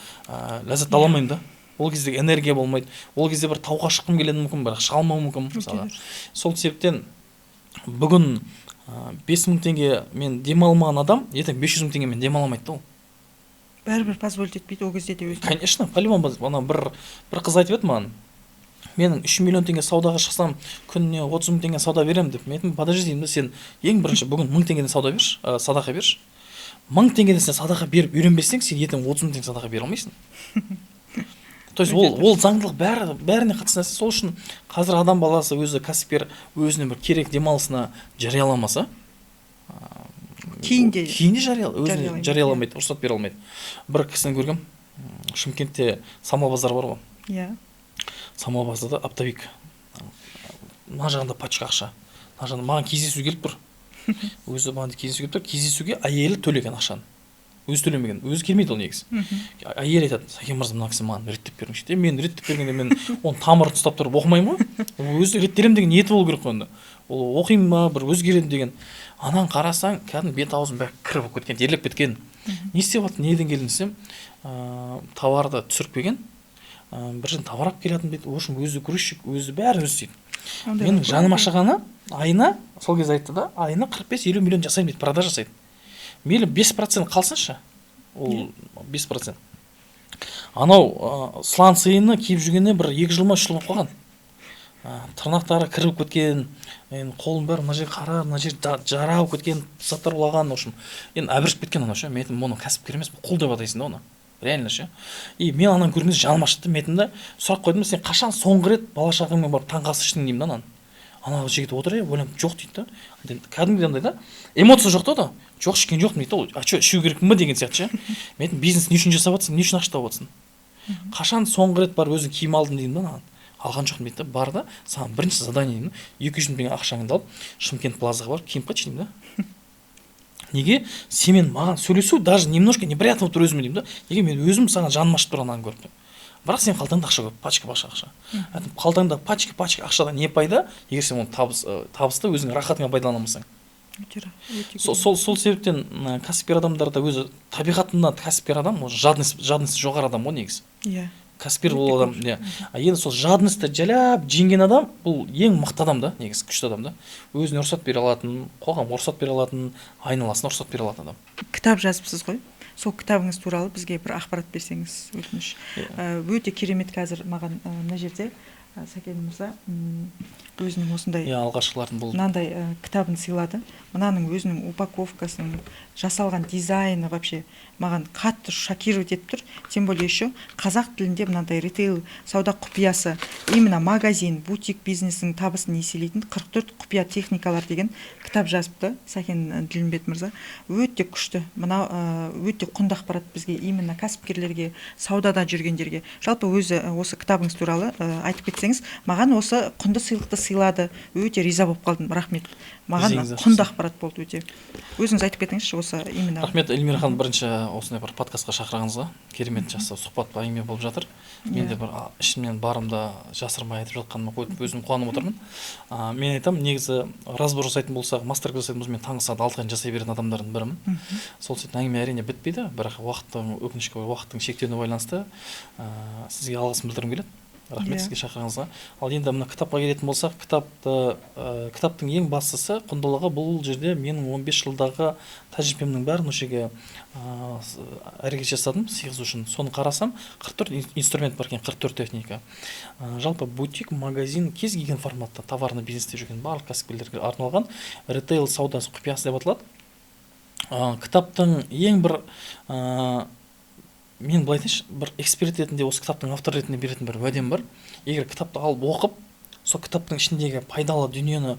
ләззат ала алмаймын да. Ол кезде энергия болмайды. Ол кезде бір тауға шыққым келеді мүмкін, бірақ шыға алмауым мүмкін мысалға. Сол себептен бүгін 5000 теңге мен демалмаған адам ертең 500 мың теңгемен демала алмайды да ол. Бәрібір позволить етпейді ол кезде де өзіне. Конечно, по-любому. Ана бір қыз айтып еді маған: менің 3 миллион теңге саудаға шықсам, күніне 30 мың теңге сауда беремін деп. Мен айттым: подожди, деймін да, сен ең бірінші бүгін 1000 теңгеден сауда берші, садақа берші. 1000 теңгеден сен садақа беріп үйренбесең, сен ертең 30 мың теңге садақа бере алмайсың. То есть ол заңдылық бәріне қатысты нәрсе. Сол үшін қазір адам баласы өзі кәсіпкер өзіне бір керек демалысына жарияламаса, кейін де кейін де өзіне жарияламайды, жарияламайды, рұқсат бере алмайды. Бір кісіні көргем, Шымкентте Самал базары бар ғой. Иә. Самал базарда оптовик, мына жағында пачка ақша, мына жағында. Маған кездесу келіп тұр, өзі маған кездесу келіп тұр. Кездесуге әйелі төлеген ақшаны, өзі төлемеген, өзі келмейді ол негізі. Әйелі айтады: «Сәкен мырза, мына кісі маған реттеп беріңізші», — деп. Мен реттеп бергенде, мен оның тамырын ұстап тұрып оқымаймын ғой. Ол өзі реттелемін деген ниеті болу керек қой енді. Ол оқимын ба, бір өзгеремін деген. Ананы қарасаң, кәдімгі бет аузының бәрі кір болып кеткен, терлеп кеткен. Не істеп жатыр, неден келдің десем, товарды түсіріп келген, бір жерден товар алып келатырмын дейді. В общем, өзі грузчик, өзі бәрін өзі істейді. Ондай Менің бар ғой. жаным ашығаны, айына, сол кезде айтты да, айына 45-50 миллион жасаймын дейді, продажа жасайды. Мейлі, 5% қалсыншы ол, 5%. Анау сланцыны киіп жүргеніне бір 2 жыл ма, 3 жыл болып қалған. Тырнақтары кіріп кеткен, енді қолының бәрі, мына жер қара, мына жер жара болып кеткен, заттар құлаған. В общем, енді әбіржіп кеткен анау ше. Мен айттым: мұны кәсіпкер емес, бұл құл деп атайсың да оны реально ше. И мен ананы көрген кезде жаным ашыды. Мен айттым да, сұрақ қойдым: сен қашан соңғы рет бала шағаңмен барып таңғы ас іштің, деймін да. Ананы ана жігіт отыр, иә, ойланып, жоқ дейді да. Кәдімгідей андай да, эмоция жоқ та, да, жоқ, ішкен жоқпын дейді да. Ол а че, ішу керекпін ба деген сияқты ше. Мен айттым: бизнес не үшін жасап жатырсың, не үшін ақша тауып жатырсың, қашан соңғы рет барып өзің киім алдың, деймін да. Маған алған жоқпын дейді да. Бар да, саған бірінші задание, деймін да, 200 мың теңге ақшаңды алып, Шымкент Плазаға барып киім қайтшы, деймін да. Неге сенімен маған сөйлесу даже немножко неприятно болып тұр өзіме, деймін да. Неге мен өзім саған жаным ашып тұр ананы көріп, бірақ сенің қалтаңда ақша көп, пачка пачка ақша. Айттым: қалтаңда пачка пачка ақшадан не пайда, егер сен оны табысты өзіңнің рахатыңа пайдалана алмасаң? Өте өте Сол себептен кәсіпкер адамдар да өзі табиғатында кәсіпкер адам ол жадность жоғары адам ғой негізі. Кәсіпкер Өте ол адам, көп. иә. А енді сол жадностьті жайлап жеңген адам бұл ең мықты адам да негізі, күшті адам да, өзіне рұқсат бере алатын, қоғамға рұқсат бере алатын, айналасына рұқсат бере алатын адам. Кітап жазыпсыз ғой, сол кітабыңыз туралы бізге бір ақпарат берсеңіз, өтініш. Иә. Өте керемет. Қазір маған мына жерде Сәкен мырза өзінің осындай Иә, алғашқылардың болды. мынандай кітабын сыйлады. Мынаның өзінің упаковкасының жасалған дизайны вообще маған қатты шокировать етіп тұр. Тем более еще қазақ тілінде мынандай ритейл сауда құпиясы, именно магазин, бутик бизнесінің табысын еселейтін 44 құпия техникалар деген кітап жазыпты Сәкен Ділімбет мырза. Өте күшті мынау, өте құнды ақпарат бізге, именно кәсіпкерлерге, саудада жүргендерге. Жалпы өзі осы кітабыңыз туралы айтып кетсеңіз. Маған осы құнды сыйлықты сыйлады, өте риза болып қалдым, рахмет. Маған Іздеңіз. құнды ақпарат болды өте. Өзіңіз айтып кетіңізші осы именно. Рахмет, Эльмира ханым, бірінші осындай бір подкастқа шақырғаныңызға. Керемет, жақсы сұхбат, әңгіме болып жатыр. Мен де бір ішімнен барымды жасырмай айтып жатқаныма өзім қуанып отырмын. Мен айтамын, негізі разбор жасайтын болсақ, мастер класс жасайтын болсақ, мен таңғы сағат 6-ға дейін жасай беретін адамдардың бірімін. Сол себептен әңгіме, әрине, бітпейді, бірақ уақыттың, өкінішке орай, уақыттың шектеуіне байланысты сізге алғысымды білдіргім келеді. Рахмет сізге шақырғаныңызға. Ал енді мына кітапқа келетін болсақ, кітаптың ең бастысы, құндылығы бұл жерде менің 15 жылдағы тәжірибемнің бәрін осы жерге әрекет жасадым сыйғызу үшін. Соны қарасам, 44 инструмент бар екен, 44 техника. Жалпы бутик, магазин, кез келген форматта товарный бизнесте жүрген барлық кәсіпкерлерге арналған ритейл саудасы құпиясы деп аталады. Кітаптың ең бір мен былай айтайыншы, бір эксперт ретінде, осы кітаптың авторы ретінде беретін бір уәдем бар: егер кітапты алып оқып Сол кітаптың ішіндегі пайдалы дүниені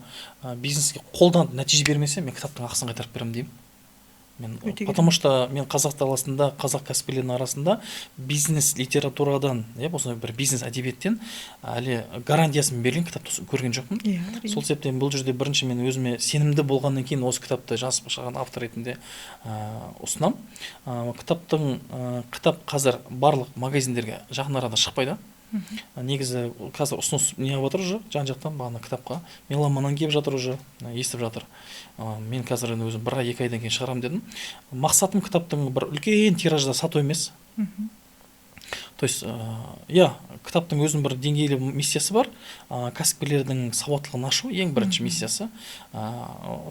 бизнеске қолданып, нәтиже бермесе, мен кітаптың ақысын қайтарып беремін деймін мен. Өте. Потому что мен қазақ даласында, қазақ кәсіпкерлерінің арасында бизнес литературадан, иә, осындай бір бизнес әдебиеттен әлі гарантиясын берген кітапты көрген жоқпын. иә әрине. Сол себептен бұл жерде бірінші мен өзіме сенімді болғаннан кейін осы кітапты жазып шығарған автор ретінде ұсынамын. Кітап қазір барлық магазиндерге жақын арада шықпайды. Негізі қазір ұсыныс не қылып жатыр уже, жан жақтан бағана кітапқа Меломаннан келіп жатыр уже, естіп жатыр. Мен қазір енді өзім бір ай, 2 айдан кейін шығарамын дедім. Мақсатым кітаптың бір үлкен тиражда сату емес. То есть, иә, кітаптың өзінің бір деңгейлі миссиясы бар: кәсіпкерлердің сауаттылығын ашу ең бірінші миссиясы,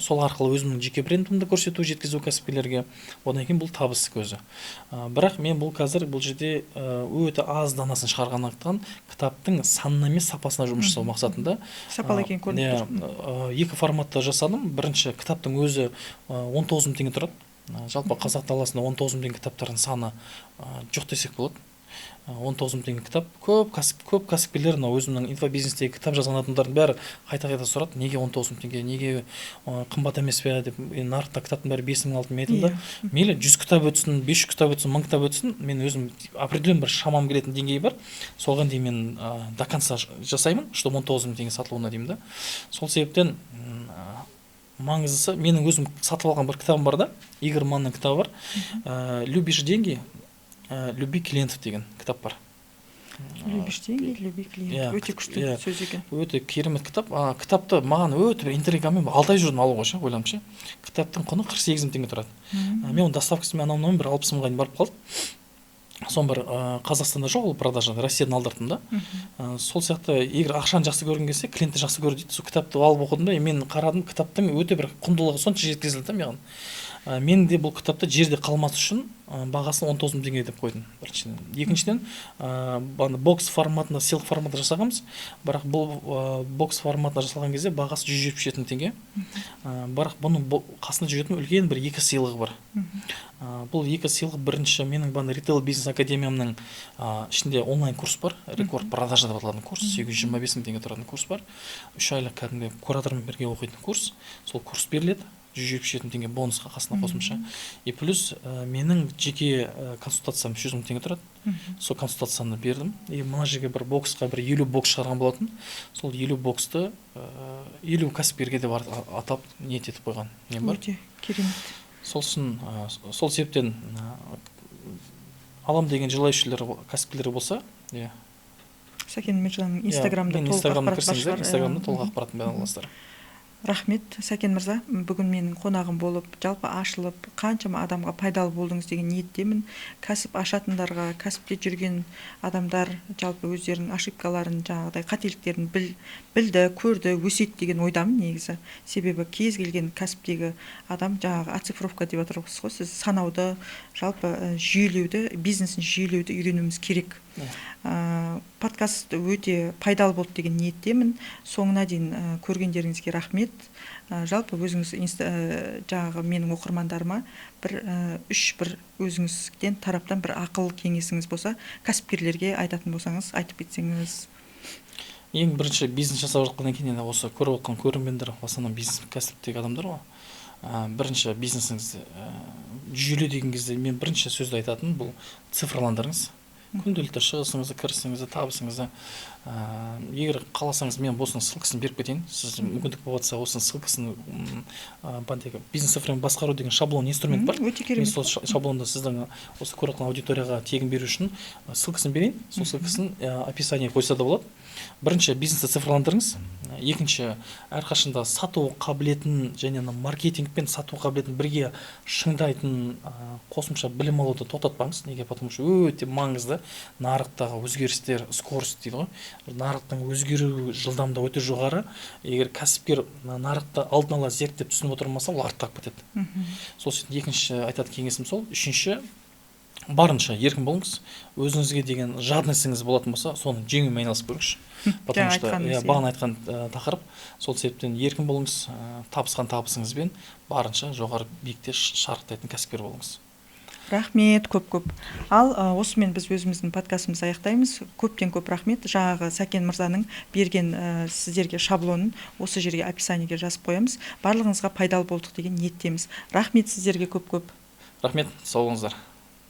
сол арқылы өзімнің жеке брендімді көрсету, жеткізу кәсіпкерлерге. Одан кейін бұл табыс көзі. Бірақ мен бұл қазір бұл жерде өте аз данасын шығарғандықтан, кітаптың санына емес, сапасына жұмыс жасау мақсатында. Сапалы екені көрініп иә, тұр. Екі форматта жасадым. Бірінші, кітаптың өзі 19 мың теңге тұрады. Жалпы қазақ даласында 19 мың теңге кітаптардың саны жоқ десек болады. 19 мың теңге кітап көп кәсіпкерлер, мынау өзімнің инфобизнестегі кітап жазған адамдардың бәрі қайта қайта сұрады: неге 19 мың теңге, неге қымбат емес пе деп. Енді нарықта кітаптың бәрі 5 мың, 6 мың. Мен айтамын да, мейлі 100 кітап өтсін, 500 кітап өтсін, 1000 кітап өтсін, мен өзім определенный бір шамам келетін деңгей бар, соған дейін мен до конца жасаймын, чтобы 19 мың теңге сатылуына деймін да. Сол себептен маңыздысы, менің өзім сатып алған бір кітабым бар да, Игорь Манның кітабы бар, «Любишь деньги, люби клиентов» деген кітап бар. «Любишь деньги, люби клиентов». Иә, Өте күшті сөз екен. Өте керемет кітап. Кітапты маған өте бір интригамен 6 ай жүрдім алуға ше, ойланып ше. Кітаптың құны 48 мың теңге тұрады. Мен оның доставкасымен, анау мынаумен бір 60 мыңға дейін барып қалды. Соны бір Қазақстанда жоқ ол продажа, Россиядан алдырттым да. Сол сияқты, егер ақшаны жақсы көргің келсе, клиентті жақсы көр дейді. Сол кітапты алып оқыдым да, и мен қарадым, кітаптың өте бір құндылығы сонша жеткізілді да маған. Мен де бұл кітапты жерде қалмас үшін бағасын 19 мың теңге деп қойдым біріншіден. Екіншіден, бағана бокс форматында, сыйлық форматында жасағанбыз, бірақ бұл бокс форматында жасалған кезде бағасы 177 мың теңге. Бірақ бұның қасында жүретін үлкен бір екі сыйлығы бар. Бұл екі сыйлық: бірінші, менің бағана ритейл бизнес академиямның ішінде онлайн курс бар, «Рекорд продажа» деп аталатын курс, 825 мың теңге тұратын курс бар, 3 айлық кәдімгі куратормен бірге оқитын курс. Сол курс беріледі 177 мың теңге бонусқа қасына қосымша. И плюс менің жеке консультациям 300 мың теңге тұрады. Сол консультацияны бердім. И мына жерге бір боксқа бір 50 бокс шығарған болатын. Сол 50 боксты 50 кәсіпкерге деп атап ниет етіп қойған нем бар. Өте керемет. Сосын сол себептен алам деген желающийлер, кәсіпкерлер болса, иә. Сәкен Мырзаның Иә, Инстаграмда менің толық Инстаграмда ақпарат бар кірсеңіздер, шығар. Инстаграмда толық ақпараттың бәрін аласыздар. Рахмет, Сәкен мырза, бүгін менің қонағым болып, жалпы ашылып, қаншама адамға пайдалы болдыңыз деген ниеттемін. Кәсіп ашатындарға, кәсіпте жүрген адамдар жалпы өздерінің ошибкаларын, жаңағыдай қателіктерін білді, көрді, өседі деген ойдамын негізі. Себебі кез келген кәсіптегі адам жаңағы оцифровка деп отырсыз ғой сіз, санауды, жалпы жүйелеуді, бизнесін жүйелеуді үйренуіміз керек. Подкаст өте пайдалы болды деген ниеттемін. Соңына дейін көргендеріңізге рахмет. Жалпы өзіңіз жаңағы менің оқырмандарыма бір үш бір өзіңізден тараптан бір ақыл кеңесіңіз болса, кәсіпкерлерге айтатын болсаңыз, айтып кетсеңіз. Ең бірінші, бизнес жасап жатқаннан кейін, енді осы көріп отқан көрермендер в основном бизнес, кәсіптегі адамдар ғой. Бірінші, бизнесіңізді жүйеле деген кезде мен бірінші сөзді айтатыным: бұл цифрландырыңыз күнделікті шығысыңызды, кірісіңізді, табысыңызды. Егер қаласаңыз, мен осының ссылкасын беріп кетейін. Сіз мүмкіндік болып жатса, осының ссылкасын, бағанағы бизнес цифрмен басқару деген шаблон, инструмент бар. Өте Мен керемет. сол шаблонды сіздің осы көріп жатқан аудиторияға тегін беру үшін ссылкасын берейін. Сол ссылкасын описание қойса да болады. Бірінші, бизнесті цифрландырыңыз. Екінші, әрқашанда сату қабілетін және ана маркетинг пен сату қабілетін бірге шыңдайтын қосымша білім алуды тоқтатпаңыз. Неге? Потому что өте маңызды нарықтағы өзгерістер, скорость дейді ғой, нарықтың өзгеру жылдамдығы өте жоғары. Егер кәсіпкер мына нарықты алдын ала зерттеп, түсініп отырмаса, ол артта қалып кетеді. Сол себепті екінші айтатын кеңесім сол. Үшінші, барынша еркін болыңыз. Өзіңізге деген жадностіңіз болатын болса, соны жеңумен айналысып көріңізші, потому Жаңа что айтқаныңыз, иә, иә. Бағана айтқан тақырып. Сол себептен еркін болыңыз, табысқан табысыңызбен барынша жоғары биікте шарықтайтын кәсіпкер болыңыз. Рахмет көп көп. Ал осымен біз өзіміздің подкастымызды аяқтаймыз. Көптен көп рахмет. Жаңағы Сәкен мырзаның берген сіздерге шаблонын осы жерге, описаниеге жазып қоямыз. Барлығыңызға пайдалы болдық деген ниеттеміз. Рахмет сіздерге көп көп. Рахмет, сау болыңыздар.